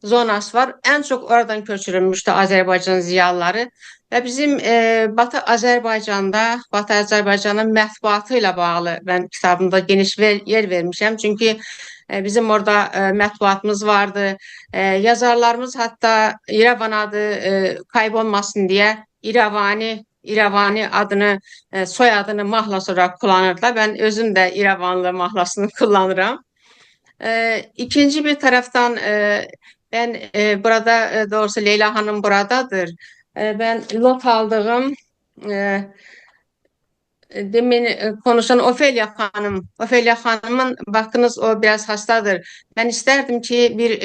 zonası var. En çok oradan köçürülmüştü Azərbaycan ziyalıları. Və bizim Batı Azərbaycanda, Batı Azərbaycanın mətbuatı ilə bağlı mən kitabımda geniş yer vermişəm. Çünki bizim orada mətbuatımız vardı. Yazarlarımız hatta İrəvan adı kaybolmasın deyə İrəvani adını, soyadını mahlas olaraq kullanırdılar. Ben özüm də İrəvanlı mahlasını kullanıram. İkinci bir taraftan ben burada doğrusu Leyla Hanım buradadır. Ben not aldığım demin konuşan Ofelia Hanım, Ofelia Hanım'ın bakınız o biraz hastadır. Ben isterdim ki bir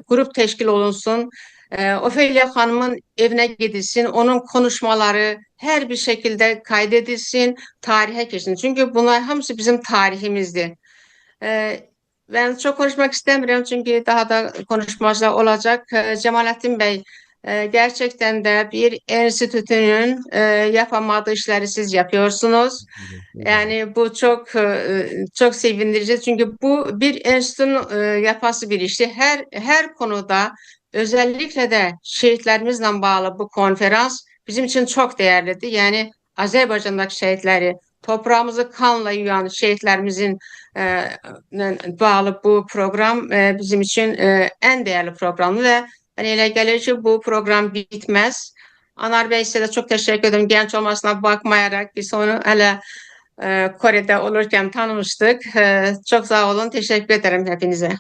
grup teşkil olunsun. Ofelia Hanım'ın evine gidilsin, onun konuşmaları her bir şekilde kaydedilsin, tarihe geçsin. Çünkü bunlar hamısı bizim tarihimizdir. Ben çok konuşmak istemiyorum çünkü daha da konuşmacılar olacak. Cemalettin Bey, gerçekten de bir enstitünün yapamadığı işleri siz yapıyorsunuz. Yani bu çok çok sevindirici çünkü bu bir enstitünün yapası bir işti. Her konuda özellikle de şehitlerimizle bağlı bu konferans bizim için çok değerliydi. Yani Azerbaycan'daki şehitleri Toprağımızı kanla yuyan şehitlerimizin bağlı bu program bizim için en değerli programdı ve hani elə gəlir ki bu program bitmez. Anar Bey size de çok teşekkür ederim. Genç olmasına bakmayarak biz onu hele Kore'de olurken tanımıştık. Çok sağ olun. Teşekkür ederim hepinize.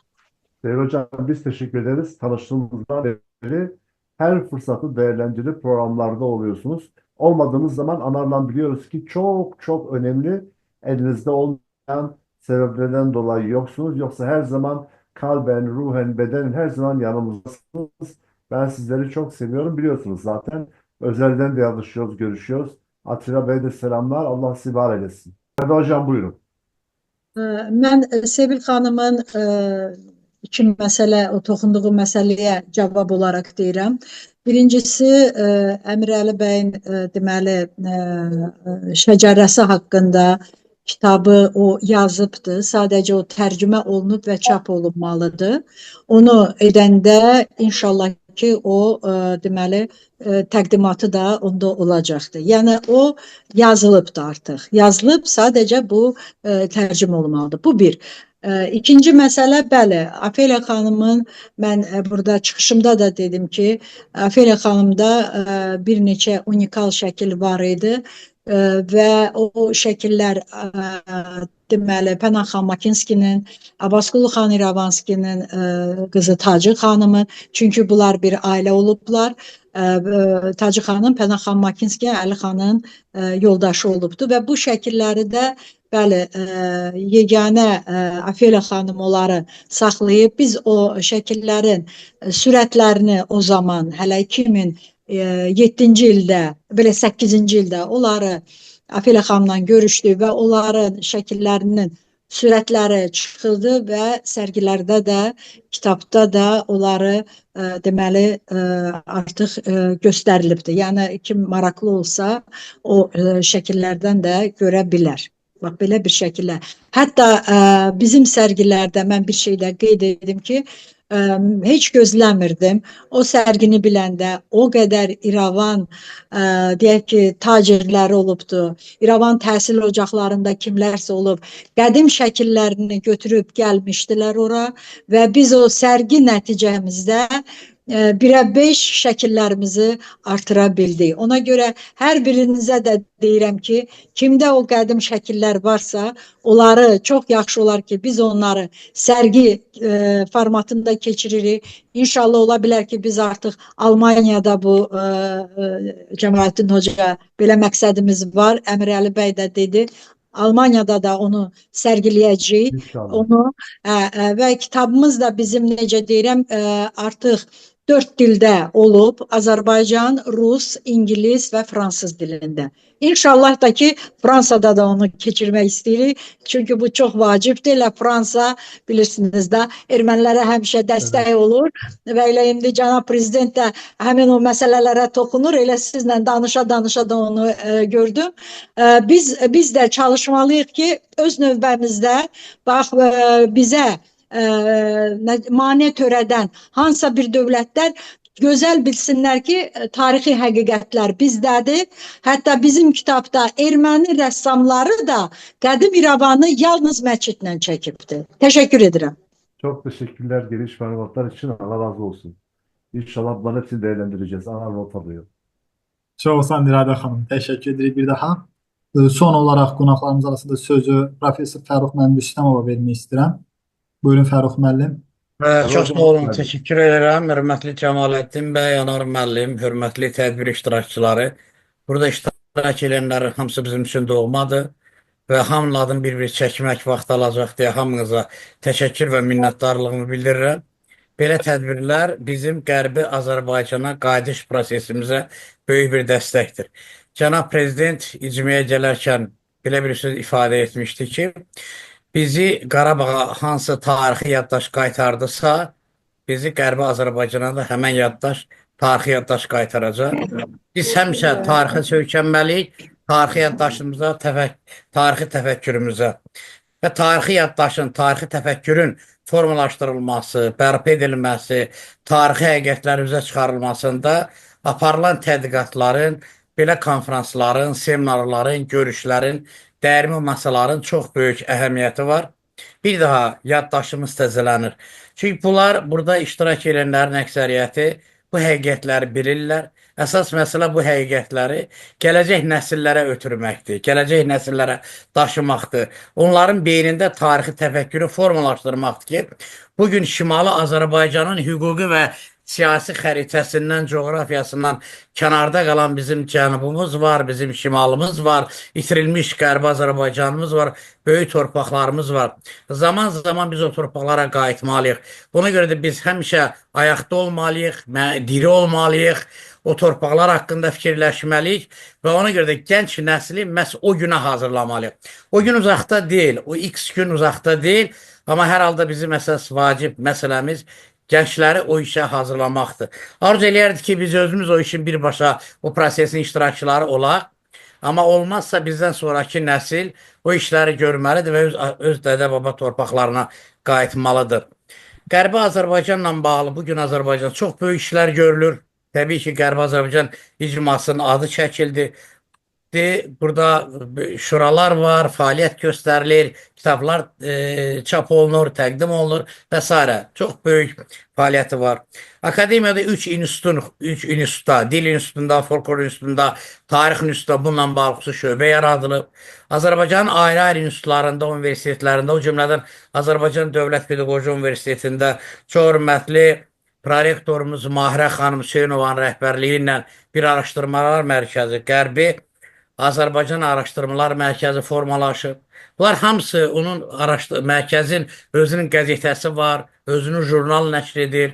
Sevgili hocam, biz teşekkür ederiz. Tanıştığımızdan beri her fırsatı değerlendirip programlarda oluyorsunuz. Olmadığınız zaman Anar'la biliyoruz ki çok çok önemli, elinizde olmayan sebeplerden dolayı yoksunuz. Yoksa her zaman kalben, ruhen, bedenen her zaman yanımızdasınız. Ben sizleri çok seviyorum, biliyorsunuz zaten. Özelden de yazışıyoruz, görüşüyoruz. Atilla Bey'e de selamlar. Allah sizi var eylesin. Hadi hocam, buyurun. Mən Sevil xanımın iki məsələ, o toxunduğu məsələyə cavab olaraq deyirəm. Birincisi, Əmirəli bəyin deməli şəcərəsi haqqında kitabı o yazıbdı. Sadəcə o tərcümə olunub və çap olunmalıdır. Onu edəndə inşallah ki o deməli təqdimatı da onda olacaqdır. Yəni o yazılıbdır artıq. Yazılıb, sadəcə bu tərcümə olunmalıdır. Bu bir. İkinci məsələ, bəli, Afeliya xanımın, mən burada çıxışımda da dedim ki, Afeliya xanımda bir neçə unikal şəkil var idi və o şəkillər deməli Pənah xan Makinskinin, Abbasqulu xan İrəvanskinin qızı Tacı xanımın, çünki bunlar bir ailə olublar. Tacı xanım Pənah xan Makinski Əli xanın yoldaşı olubdu və bu şəkilləri də bəli, yeganə Afeliya xanım onları saxlayıb. Biz o şəkillərin sürətlərini o zaman hələ 2007-ci ildə, belə 8-ci ildə onları Afeliya xanımla görüşdük və onların şəkillərinin sürətləri çıxıldı və sərgilərdə də, kitabda da onları deməli artıq göstərilibdir. Yəni kim maraqlı olsa o şəkillərdən də görə bilər. Bax, belə bir şəkillər. Hətta bizim sərgilərdə mən bir şey də qeyd edim ki, heç gözləmirdim. O sərgini biləndə o qədər İrəvan, deyək ki, tacirləri olubdu. İrəvan təhsil ocaqlarında kimlərsə olub, qədim şəkillərini götürüb gəlmişdilər ora və biz o sərgi nəticəmizdə 1-ə 5 şəkillərimizi artıra bildik. Ona görə hər birinizə də deyirəm ki, kimdə o qədim şəkillər varsa, onları çox yaxşı olar ki, biz onları sərgi formatında keçiririk. İnşallah ola bilər ki, biz artıq Almaniyada bu Cəmaləddin Hoca belə məqsədimiz var. Əmirəli bəy də dedi, Almaniyada da onu sərgiləyəcəyik. İnşallah. Onu və kitabımız da bizim necə deyirəm, artıq 4 dildə olub: Azərbaycan, Rus, İngilis və Fransız dilində. İnşallah da ki, Fransada da onu keçirmək istəyirik. Çünki bu çox vacibdir. Elə Fransa, bilirsiniz də, ermənilərə həmişə dəstək olur və elə indi cənab prezident də həmin o məsələlərə toxunur. Elə sizlə danışa-danışa da onu gördüm. Biz də çalışmalıyıq ki, öz növbəmizdə bax bizə mane törədən hansısa bir dövlətlər gözəl bilsinlər ki, tarixi həqiqətlər bizdədir. Hətta bizim kitabda erməni rəssamları da qədim İrəvanı yalnız məscidlə çəkibdir. Təşəkkür edirəm. Çok teşekkürler geniş malumatlar için. Allah razı olsun. İnşallah bunların hepsini değerlendireceğiz. Anar not alıyor. Çox sağ olun İradə xanım. Təşəkkür edirik bir daha. Son olaraq qonaqlarımız arasında sözü Professor Fərrux müəllim Rüstəmova vermək istəyirəm. Buyurun Fərrux müəllim. Çox sağ olun, təşəkkür edirəm. Hörmətli Cəmaləddin bəy, Anar müəllim, hörmətli tədbir iştirakçıları. Burada iştirak edənlərin hamısı bizim üçün doğmadır və hamının adını bir-bir çəkmək vaxt alacaq deyə hamınıza təşəkkür və minnətdarlığımı bildirirəm. Belə tədbirlər bizim Qərbi Azərbaycana qayıdış prosesimizə böyük bir dəstəkdir. Cənab Prezident icmaya gələrkən belə bir söz ifadə etmişdi ki, bizi Qarabağa hansı tarixi yaddaş qaytardısa, bizi Qərbi Azərbaycana da həmən yaddaş, tarixi yaddaş qaytaracaq. Biz həmişə tarixə söykənməliyik, tarixi yaddaşımıza, tarixi təfəkkürümüzə və tarixi yaddaşın, tarixi təfəkkürün formalaşdırılması, bərpa edilməsi, tarixi həqiqətlərin üzə çıxarılmasında aparılan tədqiqatların, belə konfransların, seminarların, görüşlərin dəyirmi masaların çox böyük əhəmiyyəti var. Bir daha yaddaşımız təzələnir. Çünki bunlar burada iştirak edənlərin əksəriyyəti bu həqiqətləri bilirlər. Əsas məsələ bu həqiqətləri gələcək nəsillərə ötürməkdir, gələcək nəsillərə daşımaqdır. Onların beynində tarixi təfəkkürü formalaşdırmaqdır ki, bugün Şimali Azərbaycanın hüquqi və siyasi xəritəsindən, coğrafiyasından kənarda qalan bizim cənubumuz var, bizim şimalımız var, itirilmiş Qərbi Azərbaycanımız var, böyük torpaqlarımız var. Zaman zaman biz o torpaqlara qayıtmalıyıq. Buna görə də biz həmişə ayaqda olmalıyıq, diri olmalıyıq, o torpaqlar haqqında fikirləşməliyik və ona görə də gənc nəsli məhz o günə hazırlamalıyıq. O gün uzaqda deyil, o X gün uzaqda deyil, amma hər halda bizim əsas vacib məsələmiz gəncləri o işə hazırlamaqdır. Arzu eləyərdik ki, biz özümüz o işin birbaşa o prosesin iştirakçıları olaq. Amma olmazsa bizdən sonrakı nəsil o işləri görməlidir və öz dədə-baba torpaqlarına qayıtmalıdır. Qərbi Azərbaycanla bağlı bugün Azərbaycan çox böyük işlər görülür. Təbii ki, Qərbi Azərbaycan icmasının adı çəkildi. Burada şuralar var, fəaliyyət göstərilir, kitablar çap olunur, təqdim olunur və s. Çox böyük fəaliyyəti var. Akademiyada 3 institutun, 3 institutda, Dil İnstitutunda, Folklor İnstitutunda, Tarix İnstitutunda bununla bağlı xüsusi şöbə yaradılıb. Azərbaycanın ayrı-ayrı institutlarında, universitetlərində, o cümlədən Azərbaycan Dövlət Pedaqoji Universitetində çox hörmətli prorektorumuz Mahirə xanım Hüseynovanın rəhbərliyi ilə bir araşdırmalar mərkəzi, Qərbi Azərbaycan Araşdırmalar Mərkəzi formalaşıb. Bunlar hamısı onun mərkəzin özünün qəzetəsi var, özünün jurnal nəşr edir.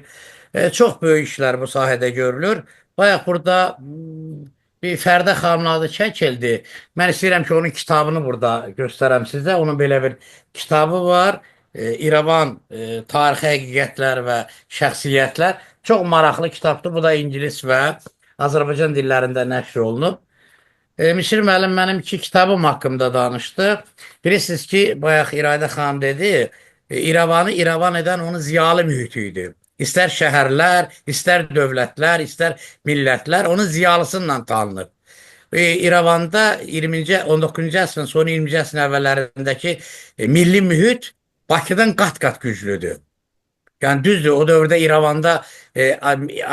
Çox böyük işlər bu sahədə görülür. Bayaq burada bir Fərdə xanımın adı çəkildi. Mən istəyirəm ki, onun kitabını burada göstərəm sizə. Onun belə bir kitabı var. İrəvan tarixi həqiqətlər və şəxsiyyətlər. Çox maraqlı kitabdır. Bu da ingilis və Azərbaycan dillərində nəşr olunub. Misir müəllim mənim iki kitabım haqqında danışdı. Bilirsiniz ki, bayaq İradə xanım dedi, İrəvanı İrəvan edən onun ziyalı mühiti idi. İstər şəhərlər, istər dövlətlər, istər millətlər onun ziyalısıyla tanınır. İrəvanda 20-ci, 19-cu əsrin sonu 20-ci əsrin əvvəllərindəki milli mühit Bakıdan qat-qat güclüdür. Yəni düzdür, o dövrdə İrəvanda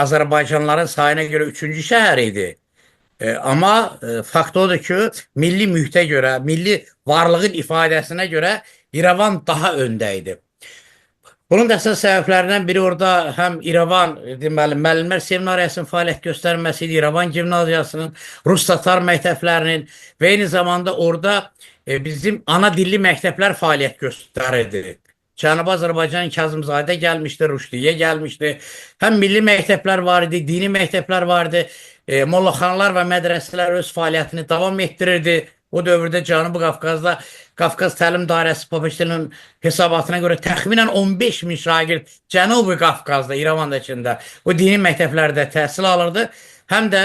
Azərbaycanlıların sayına görə 3-cü şəhər idi. Amma fakt odur ki, milli mühitə görə, milli varlığın ifadəsinə görə İrəvan daha öndə idi. Bunun da əsas səbəblərindən biri orada həm İrəvan, deməli, müəllimlər seminariyasının fəaliyyət göstərməsi idi, İrəvan gimnaziyasının, Rus-Tatar məktəblərinin və eyni zamanda orada bizim ana dilli məktəblər fəaliyyət göstərirdi. Cənubi Azərbaycan Kazımzadə gəlmişdi, Rüşdiyə gəlmişdi. Həm milli məktəblər var idi, dini məktəblər var idi. Mollaxanalar və mədrəsələr öz fəaliyyətini davam etdirirdi. O dövrdə Cənubi Qafqazda Qafqaz Təlim Dairəsi Papeştilinin hesabatına görə təxminən 15 min şagird Cənubi Qafqazda, İrəvan içində o dini məktəblərdə təhsil alırdı. Həm də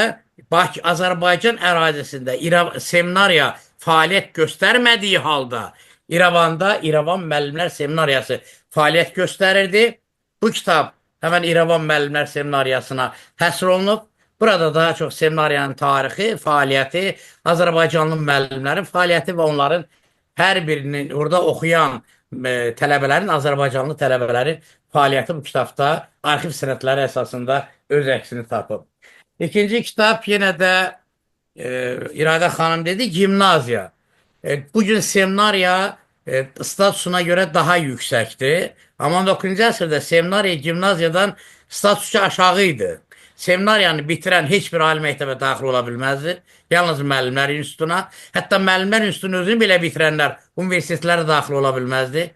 Bakı, Azərbaycan ərazisində seminariya fəaliyyət göstərmədiyi halda İrəvanda İrəvan Müəllimlər Seminariyası fəaliyyət göstərirdi. Bu kitab həmən İrəvan Müəllimlər Seminariyasına həsr olunub. Burada daha çox seminariyanın tarixi, fəaliyyəti, Azərbaycanlı müəllimlərin fəaliyyəti və onların hər birinin orada oxuyan tələbələrin, Azərbaycanlı tələbələrin fəaliyyəti bu kitabda arxiv sənədləri əsasında öz əksini tapıb. İkinci kitab yenə də İradə xanım dedi, gimnaziya. Bugün seminariya statusuna görə daha yüksəkdir. Amma 19-cu əsrdə seminariya gimnaziyadan statusca aşağı idi. Seminariyanı bitirən heç bir ali məktəbə daxil ola bilməzdi. Yalnız Müəllimlər İnstitutuna. Hətta Müəllimlər İnstitutunun özünü belə bitirənlər universitetlərə daxil ola bilməzdi.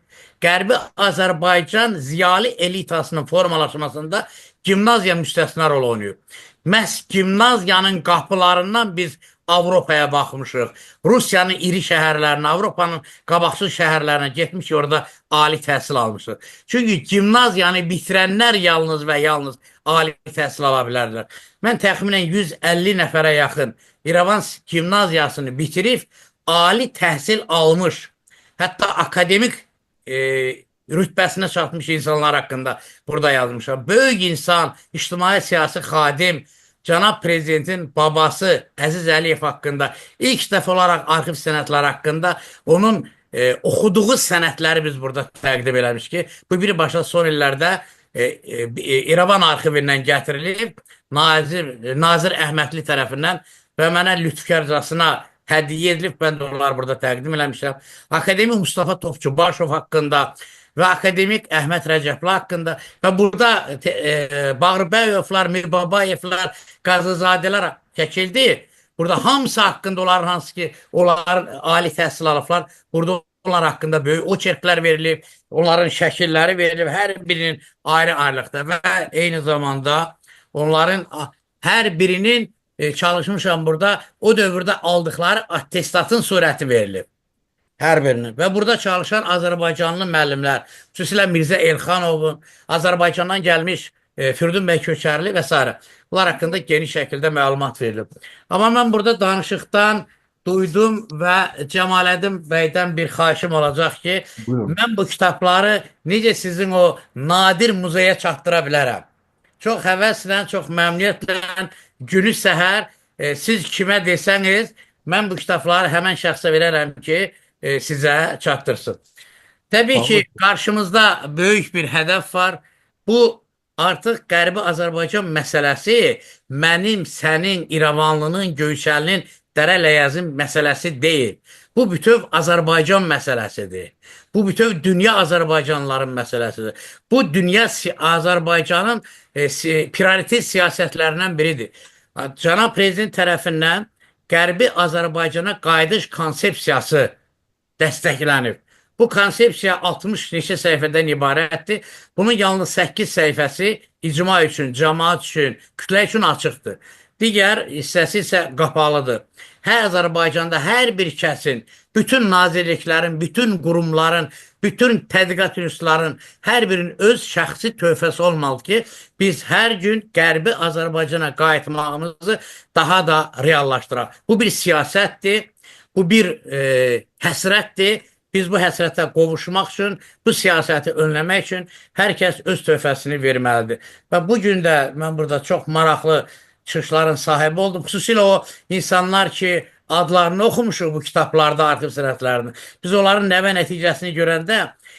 Qərbi Azərbaycan ziyalı elitasının formalaşmasında gimnaziya müstəsna rol oynayır. Məhz gimnaziyanın qapılarından biz Avropaya baxmışıq. Rusiyanın iri şəhərlərinə, Avropanın qabaqcıl şəhərlərinə getmiş, orada ali təhsil almışıq. Çünki gimnaziyanı bitirənlər yalnız və yalnız ali təhsil ala bilərdilər. Mən təxminən 150 nəfərə yaxın İrəvan gimnaziyasını bitirib ali təhsil almış, hətta akademik rütbəsinə çatmış insanlar haqqında burada yazmışam. Böyük insan, ictimai siyasi xadim cənab prezidentin babası Əziz Əliyev haqqında ilk dəfə olaraq arxiv sənədləri haqqında onun oxuduğu sənədləri biz burada təqdim eləmiş ki, bu birbaşa son illərdə İrəvan arxivindən gətirilib Nazir Əhmədli tərəfindən və mənə lütfkarcasına hədiyyə edilib. Mən də onları burada təqdim eləmişəm. Akademik Mustafa Topçubaşov haqqında və akademik Əhməd Rəcəbli haqqında və burada Bağrıbəyovlar, Mirbabayevlər, Qazızadələr çəkildi. Burada hamısı haqqında onların hansı ki, onların ali təhsil alıblar. Burada onlar haqqında böyük oçerklər verilib, onların şəkilləri verilib, hər birinin ayrı-ayrılıqda və eyni zamanda onların hər birinin çalışmışam burada o dövrdə aldıqları attestatın surəti verilib. Hər birinin. Və burada çalışan Azərbaycanlı müəllimlər, xüsusilə Mirzə Elxanovun, Azərbaycandan gəlmiş Firidun bəy Köçərli və s. Bunlar haqqında geniş şəkildə məlumat verilib. Amma mən burada danışıqdan duydum və Cəmaləddin bəydən bir xahişim olacaq ki, Buyurun. Mən bu kitabları necə sizin o nadir muzeyə çatdıra bilərəm? Çox həvəslə, çox məmnuniyyətlə günü səhər siz kimə desəniz, mən bu kitabları həmən şəxsə verərəm ki, sizə çatdırsın. Təbii ki, qarşımızda böyük bir hədəf var. Bu artıq Qərbi Azərbaycan məsələsi mənim, sənin, İrəvanlının, Göyçəlinin, Dərələyəzin məsələsi deyil. Bu bütöv Azərbaycan məsələsidir. Bu bütöv dünya Azərbaycanlıların məsələsidir. Bu dünya Azərbaycanın prioritet siyasətlərindən biridir. Cənab Prezident tərəfindən Qərbi Azərbaycana qayıdış konsepsiyası dəstəklənib. Bu konsepsiya 60 neçə səhifədən ibarətdir. Bunun yalnız 8 səhifəsi icma üçün, cəmaət üçün, kütlə üçün açıqdır. Digər hissəsi isə qapalıdır. Hər Azərbaycanda hər bir kəsin, bütün nazirliklərin, bütün qurumların, bütün tədqiqat institutlarının hər birinin öz şəxsi töhfəsi olmalıdır ki, biz hər gün Qərbi Azərbaycana qayıtmağımızı daha da reallaşdıraq. Bu bir siyasətdir, bu bir həsrətdir. Biz bu həsrətə qovuşmaq üçün, bu siyasəti önləmək üçün hər kəs öz töhfəsini verməlidir. Və bu gün də mən burada çox maraqlı çıxışların sahibi oldum. Xüsusilə o insanlar ki, adlarını oxumuşuq bu kitablarda, arxiv sənədlərini. Biz onların nə və nəticəsini görəndə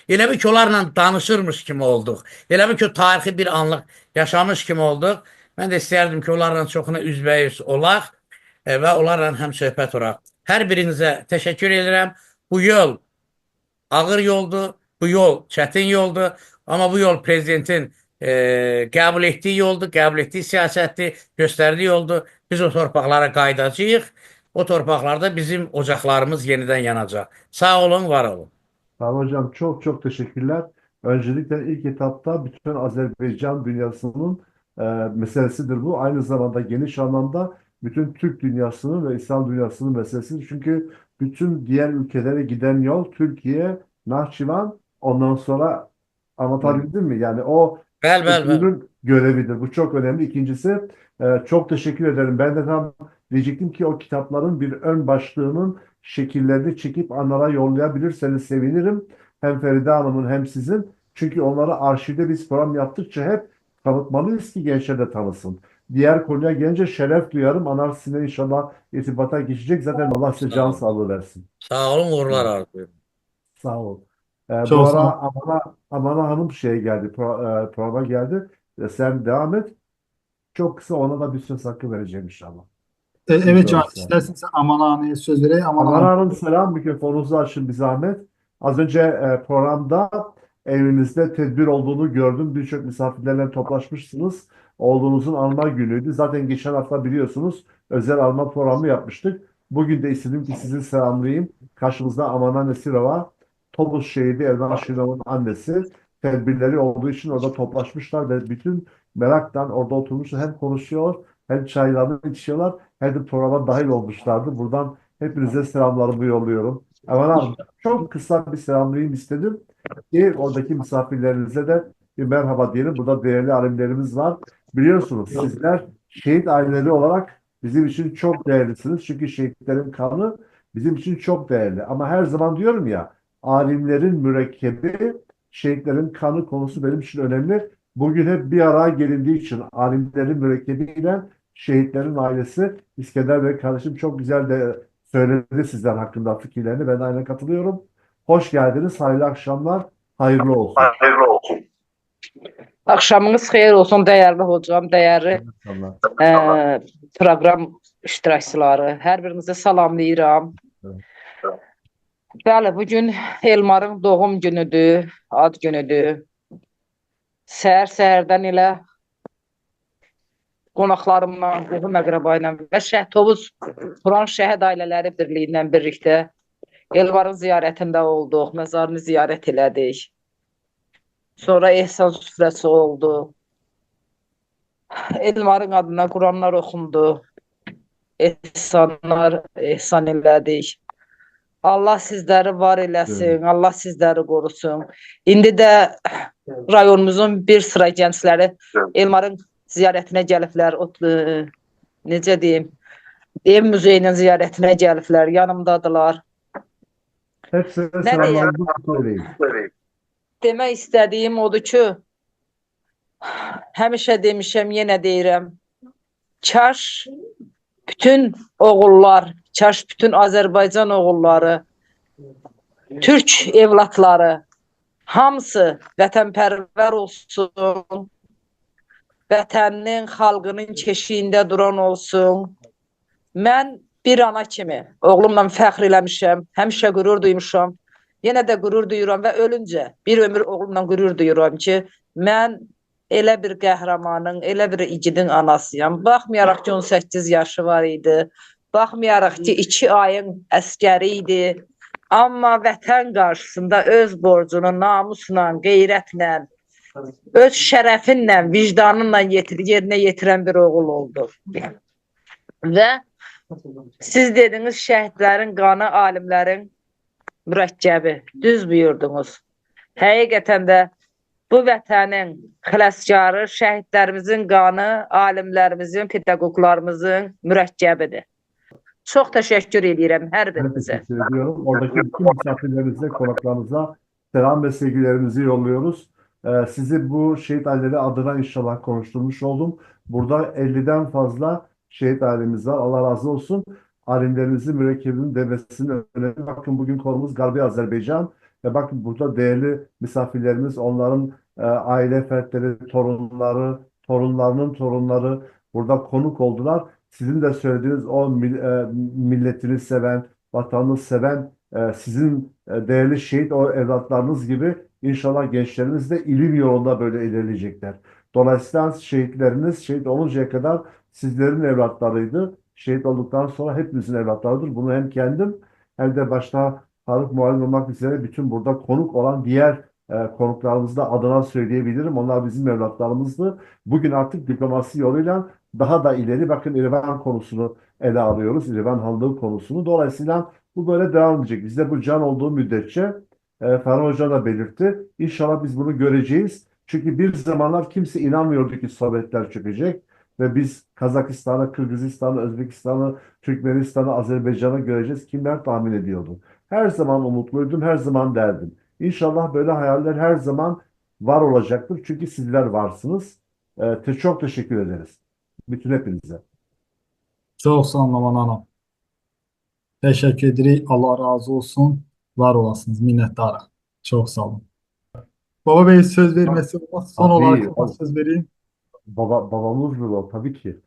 elə bil ki, onlarla danışırmış kimi olduq. Elə bil ki, o tarixi bir anlıq yaşamış kimi olduq. Mən də istəyərdim ki, onlarla çoxuna üzbəyüz olaq və onlarla həm söhbət olaq. Hər birinizə təşəkkür edirəm. Bu yol ağır yoldur, bu yol çətin yoldur, amma bu yol prezidentin qəbul etdiyi yoldur, qəbul etdiyi siyasətdir, göstərdiyi yoldur. Biz o torpaqlara qayıdacağıq. O torpaqlarda bizim ocaqlarımız yenidən yanacaq. Sağ olun, var olun. Tamam hocam, çok çok teşekkürler. Öncelikle ilk etapta bütün Azerbaycan dünyasının meselesidir bu. Aynı zamanda geniş anlamda bütün Türk dünyasının ve İslam dünyasının meselesidir. Çünkü bütün diğer ülkelere giden yol Türkiye, Nahçıvan, ondan sonra anlatabildim mi? Yani o Bəli, bəli, bəli. bütünün görevidir. Bu çok önemli. İkincisi çok teşekkür ederim. Ben de tam diyecektim ki o kitapların bir ön başlığının şekillerini çekip Anar'a yollayabilirseniz sevinirim. Hem Feride Hanım'ın hem sizin. Çünkü onları arşivde biz program yaptıkça hep tanıtmalıyız ki gençler de tanısın. Diğer konuya gelince şeref duyarım. Anar sizinle inşallah irtibata geçecek. Zaten Allah size Sağ can olun. sağlığı versin. Sağ olun, uğurlar arzulayıram. Sağ ol. Bu Çok sağ ara ol. Amana Hanım şeye geldi, programa geldi. Sen devam et. Çok kısa ona da bir söz hakkı vereceğim inşallah. Evet Can, Güzel. istersen sen Aman Hanım'a söz vereyim. Aman Aman Hanım. Hanım selam, mikrofonunuzu açın bir zahmet. Az önce programda evinizde tedbir olduğunu gördüm. Birçok misafirlerle toplaşmışsınız. Oğlunuzun anma günüydü. Zaten geçen hafta biliyorsunuz özel anma programı yapmıştık. Bugün de istedim ki sizi selamlayayım. Karşımızda Amana Nesirova, Tovuz şehidi Elvan Şirov'un annesi. Tedbirleri olduğu için orada toplaşmışlar ve bütün meraktan orada oturmuşlar. Hem konuşuyor hem çaylarını içiyorlar hem de programa dahil olmuşlardı. Buradan hepinize selamlarımı yolluyorum. Aman abi çok kısa bir selamlayayım istedim ki oradaki misafirlerinize de bir merhaba diyelim. Burada değerli alimlerimiz var. Biliyorsunuz sizler şehit aileleri olarak bizim için çok değerlisiniz. Çünkü şehitlerin kanı bizim için çok değerli. Ama her zaman diyorum ya, alimlerin mürekkebi şehitlerin kanı konusu benim için önemli. Bugün hep bir araya gelindiği için alimlerin mürekkebiyle Şehitlerin ailesi İskender Bey kardeşim çok güzel de söyledi sizler hakkında fikirlerini. Ben de aynen katılıyorum. Hoş geldiniz. Hayırlı akşamlar. Hayırlı olsun. Hayırlı olsun. Axşamınız xeyir olsun dəyərli hocam, dəyərli proqram iştirakçıları. Hər birinizi salamlayıram. Evet. Bəli, bugün Elmarın doğum günüdür, ad günüdür. Səhər-səhərdən elə qonaqlarımla, qohum əqrəba ilə və Şəhtovuz Turan Şəhid Ailələri Birliyi ilə birlikdə Elmarın ziyarətində olduq, məzarını ziyarət elədik. Sonra ehsan süfrəsi oldu. Elmarın adına Quranlar oxundu. Ehsanlar ehsan elədik. Allah sizləri var eləsin, Allah sizləri qorusun. İndi də rayonumuzun bir sıra gəncləri Elmarın ziyarətinə gəliblər. O, necə deyim, ev muzeyinin ziyarətinə gəliblər, yanımdadılar. Hepsine Nə deyim? selamlarımızı söyleyin. Demək istədiyim odur ki, həmişə demişəm, yenə deyirəm, kaş bütün oğullar, kaş bütün Azərbaycan oğulları, Türk evlatları, hamısı vətənpərvər olsun, vətəninin, xalqının keşiyində duran olsun. Mən bir ana kimi oğlumla fəxr eləmişəm, həmişə qürur duymuşam. Yenə də qürur duyuram və ölüncə bir ömür oğlumla qürur duyuram ki, mən elə bir qəhrəmanın, elə bir igidin anasıyam. Baxmayaraq ki, 18 yaşı var idi, baxmayaraq ki, 2 ayın əskəri idi. Amma vətən qarşısında öz borcunu namusla, qeyrətlə, öz şərəfinlə, vicdanınla yerinə yetirən bir oğul oldu. Və siz dediniz şəhidlərin qanı alimlərin mürəkkəbi. Düz buyurdunuz. Həqiqətən də bu vətənin xilaskarı şəhidlərimizin qanı, alimlərimizin, pedaqoqlarımızın mürəkkəbidir. Çox təşəkkür edirəm hər Ben birinizə. teşekkür ediyorum. Oradaki bütün misafirlerimize, konuklarımıza selam ve sevgilerimizi yolluyoruz. Sizi bu şehit aileleri adına inşallah konuşturmuş oldum. Burada 50'den fazla şehit ailemiz var. Allah razı olsun. Alimlerimizin mürekkebinin demesinin önemi. Bakın bugün konumuz Garbi Azerbaycan ve bakın burada değerli misafirlerimiz, onların aile fertleri, torunları, torunlarının torunları burada konuk oldular. Sizin de söylediğiniz o milletini seven, vatanını seven, sizin değerli şehit o evlatlarınız gibi inşallah gençlerimiz de ilim yolunda böyle ilerleyecekler. Dolayısıyla şehitleriniz şehit oluncaya kadar sizlerin evlatlarıydı. Şehit olduktan sonra hepimizin evlatlarıdır. Bunu hem kendim hem de başta Faruk Muallim olmak üzere bütün burada konuk olan diğer konuklarımız da adına söyleyebilirim. Onlar bizim evlatlarımızdı. Bugün artık diplomasi yoluyla daha da ileri bakın İrvan konusunu ele alıyoruz. İrvan Hanlığı konusunu. Dolayısıyla bu böyle devam edecek. Bizde bu can olduğu müddetçe Ferhan Hoca da belirtti. İnşallah biz bunu göreceğiz. Çünkü bir zamanlar kimse inanmıyordu ki Sovyetler çökecek ve biz Kazakistan'ı, Kırgızistan'ı, Özbekistan'ı, Türkmenistan'ı, Azerbaycan'ı göreceğiz. Kimler tahmin ediyordu? Her zaman umutluydum, her zaman derdim. İnşallah böyle hayaller her zaman var olacaktır. Çünkü sizler varsınız. Çok teşekkür ederiz. Bütün hepinize. Çox sağ olun Aman hanım. Təşəkkür edirik. Allah razı olsun. Var olasınız. Minnətdarıq. Çox sağ olun. Baba Bey söz vermesi olmaz. Son Tabii, olarak ona söz vereyim. Babamızdır o tabii ki.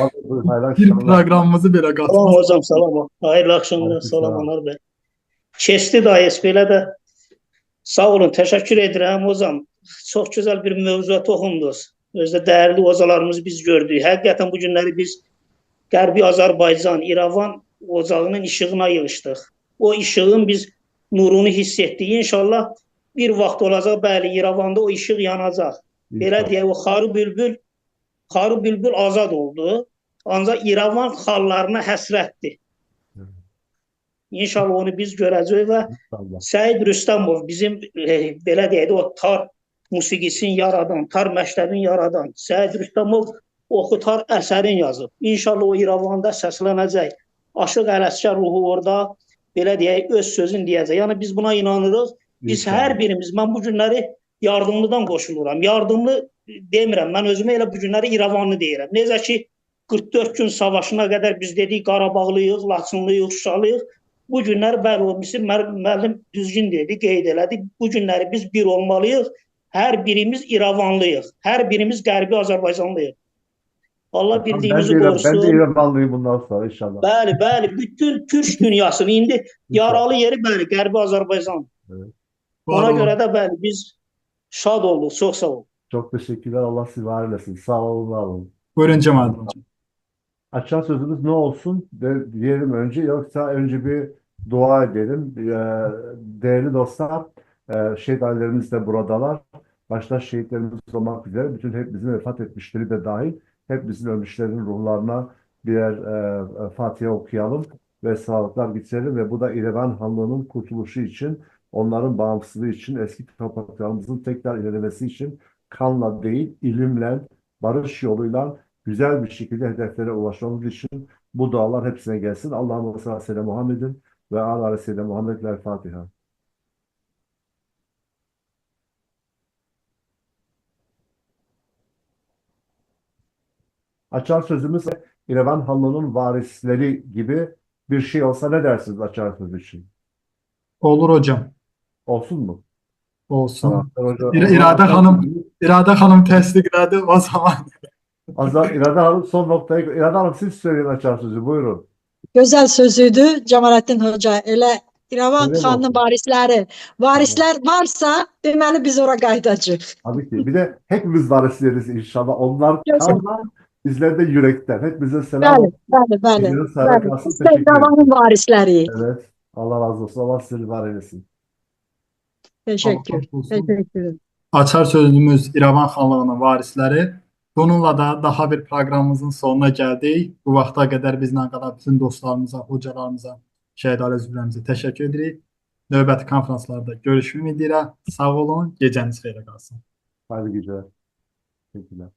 Abi, buyurun, hayırlı Bir akşamlar. proqramımızı belə Salam qatmaz. hocam, salam. Hayırlı axşamlar, Aleykümselam. salam Anar bəy. Keçdi dayı, belə də sağ olun, təşəkkür edirəm hocam. Çox gözəl bir mövzuya toxundunuz. Özdə dəyərli hocalarımızı biz gördük. Həqiqətən bu günləri biz Qərbi Azərbaycan, İrəvan ocağının işığına yığışdıq. O işığın biz nurunu hiss etdik. İnşallah bir vaxt olacaq, bəli, İrəvanda o işıq yanacaq. Belə İnşallah. deyək, o xarı bülbül azad oldu. Ancaq İrəvan xallarına həsrətdir. İnşallah onu biz görəcəyik və İnşallah. Səid Rüstəmov bizim belə deyək də o tar musiqisini yaradan, tar məktəbini yaradan Səid Rüstəmov oxu tar əsərini yazıb. İnşallah o İrəvanda səslənəcək. Aşıq Ələsgər ruhu orada belə deyək öz sözünü deyəcək. Yəni biz buna inanırıq. Biz İnşallah. hər birimiz, mən bu günləri yardımlıdan qoşuluram. Yardımlı demirəm. Mən özümə elə bu günləri İrəvanlı deyirəm. Necə ki 44 gün savaşına qədər biz dedik Qarabağlıyıq, Laçınlıyıq, Şuşalıyıq. Bu günlər bəli, o Misir müəllim düzgün dedi, qeyd elədi. Bu günləri biz bir olmalıyıq. Hər birimiz İrəvanlıyıq. Hər birimiz Qərbi Azərbaycanlıyıq. Allah birliyimizi Ben de qorusun. İrəvanlıyım bundan sonra inşallah. Bəli, bəli, bütün Türk dünyasını indi yaralı yeri bəli, Qərbi Azərbaycan. Evet. Ona görə də bəli, biz şad olduq. Çox sağ olun. Çok teşekkürler. Allah sizi var eylesin. Sağ olun, var olun. Buyurun Cemalettin Hocam. Açan sözümüz ne olsun de, diyelim önce, yoksa önce bir dua edelim. Değerli dostlar, şehit ailelerimiz de buradalar. Başta şehitlerimiz olmak üzere bütün hepimizin vefat etmişleri de dahil hepimizin ölmüşlerin ruhlarına birer Fatiha okuyalım ve sağlıklar getirelim ve bu da İrevan Hanlığı'nın kurtuluşu için, onların bağımsızlığı için, eski topraklarımızın tekrar ilerlemesi için kanla değil, ilimle, barış yoluyla güzel bir şekilde hedeflere ulaşmamız için bu dualar hepsine gelsin. Allahümme salli ala Muhammedin ve ala seyyidina Muhammed vel Fatiha. Açar sözümüz İrevan Hanlığı'nın varisleri gibi bir şey olsa ne dersiniz açar sözü için? Olur hocam. Olsun mu? Olsun. Tamam. Hocam, İradə xanım, İradə xanım təsdiqlədi o zaman. Azam, İradə Hanım son noktayı. İradə Hanım siz söyleyin açar sözü. Buyurun. Gözəl sözüdü Cəmaləddin Hoca. Elə İrəvan Öyle mi xanının olsun? varisləri, varislər varsa, deməli biz ora qayıdacağıq. Tabii ki. Bir de hepimiz varisleriz inşallah. Onlar Gözəl. kanla, bizler de yürekten. Hepimize selam Bəli, olsun. bəli, bəli. Geceniz hayra Bəli. kalsın. Biz də Teşekkür ederim. İrəvanın varisləriyik. Evet. Allah razı olsun. Allah sizi var eylesin. Təşəkkür. Allah olsun. Təşəkkür. Açar sözümüz İrəvan xanlığının varisləri. Bununla da daha bir proqramımızın sonuna gəldik. Bu vaxta qədər bizlə qalan bütün dostlarımıza, hocalarımıza, şəhid ailə üzvlərimizə təşəkkür edirik. Növbəti konfranslarda görüşmək ümidi ilə. Sağ olun, gecəniz xeyrə qalsın. Hayırlı geceler. Teşekkürler.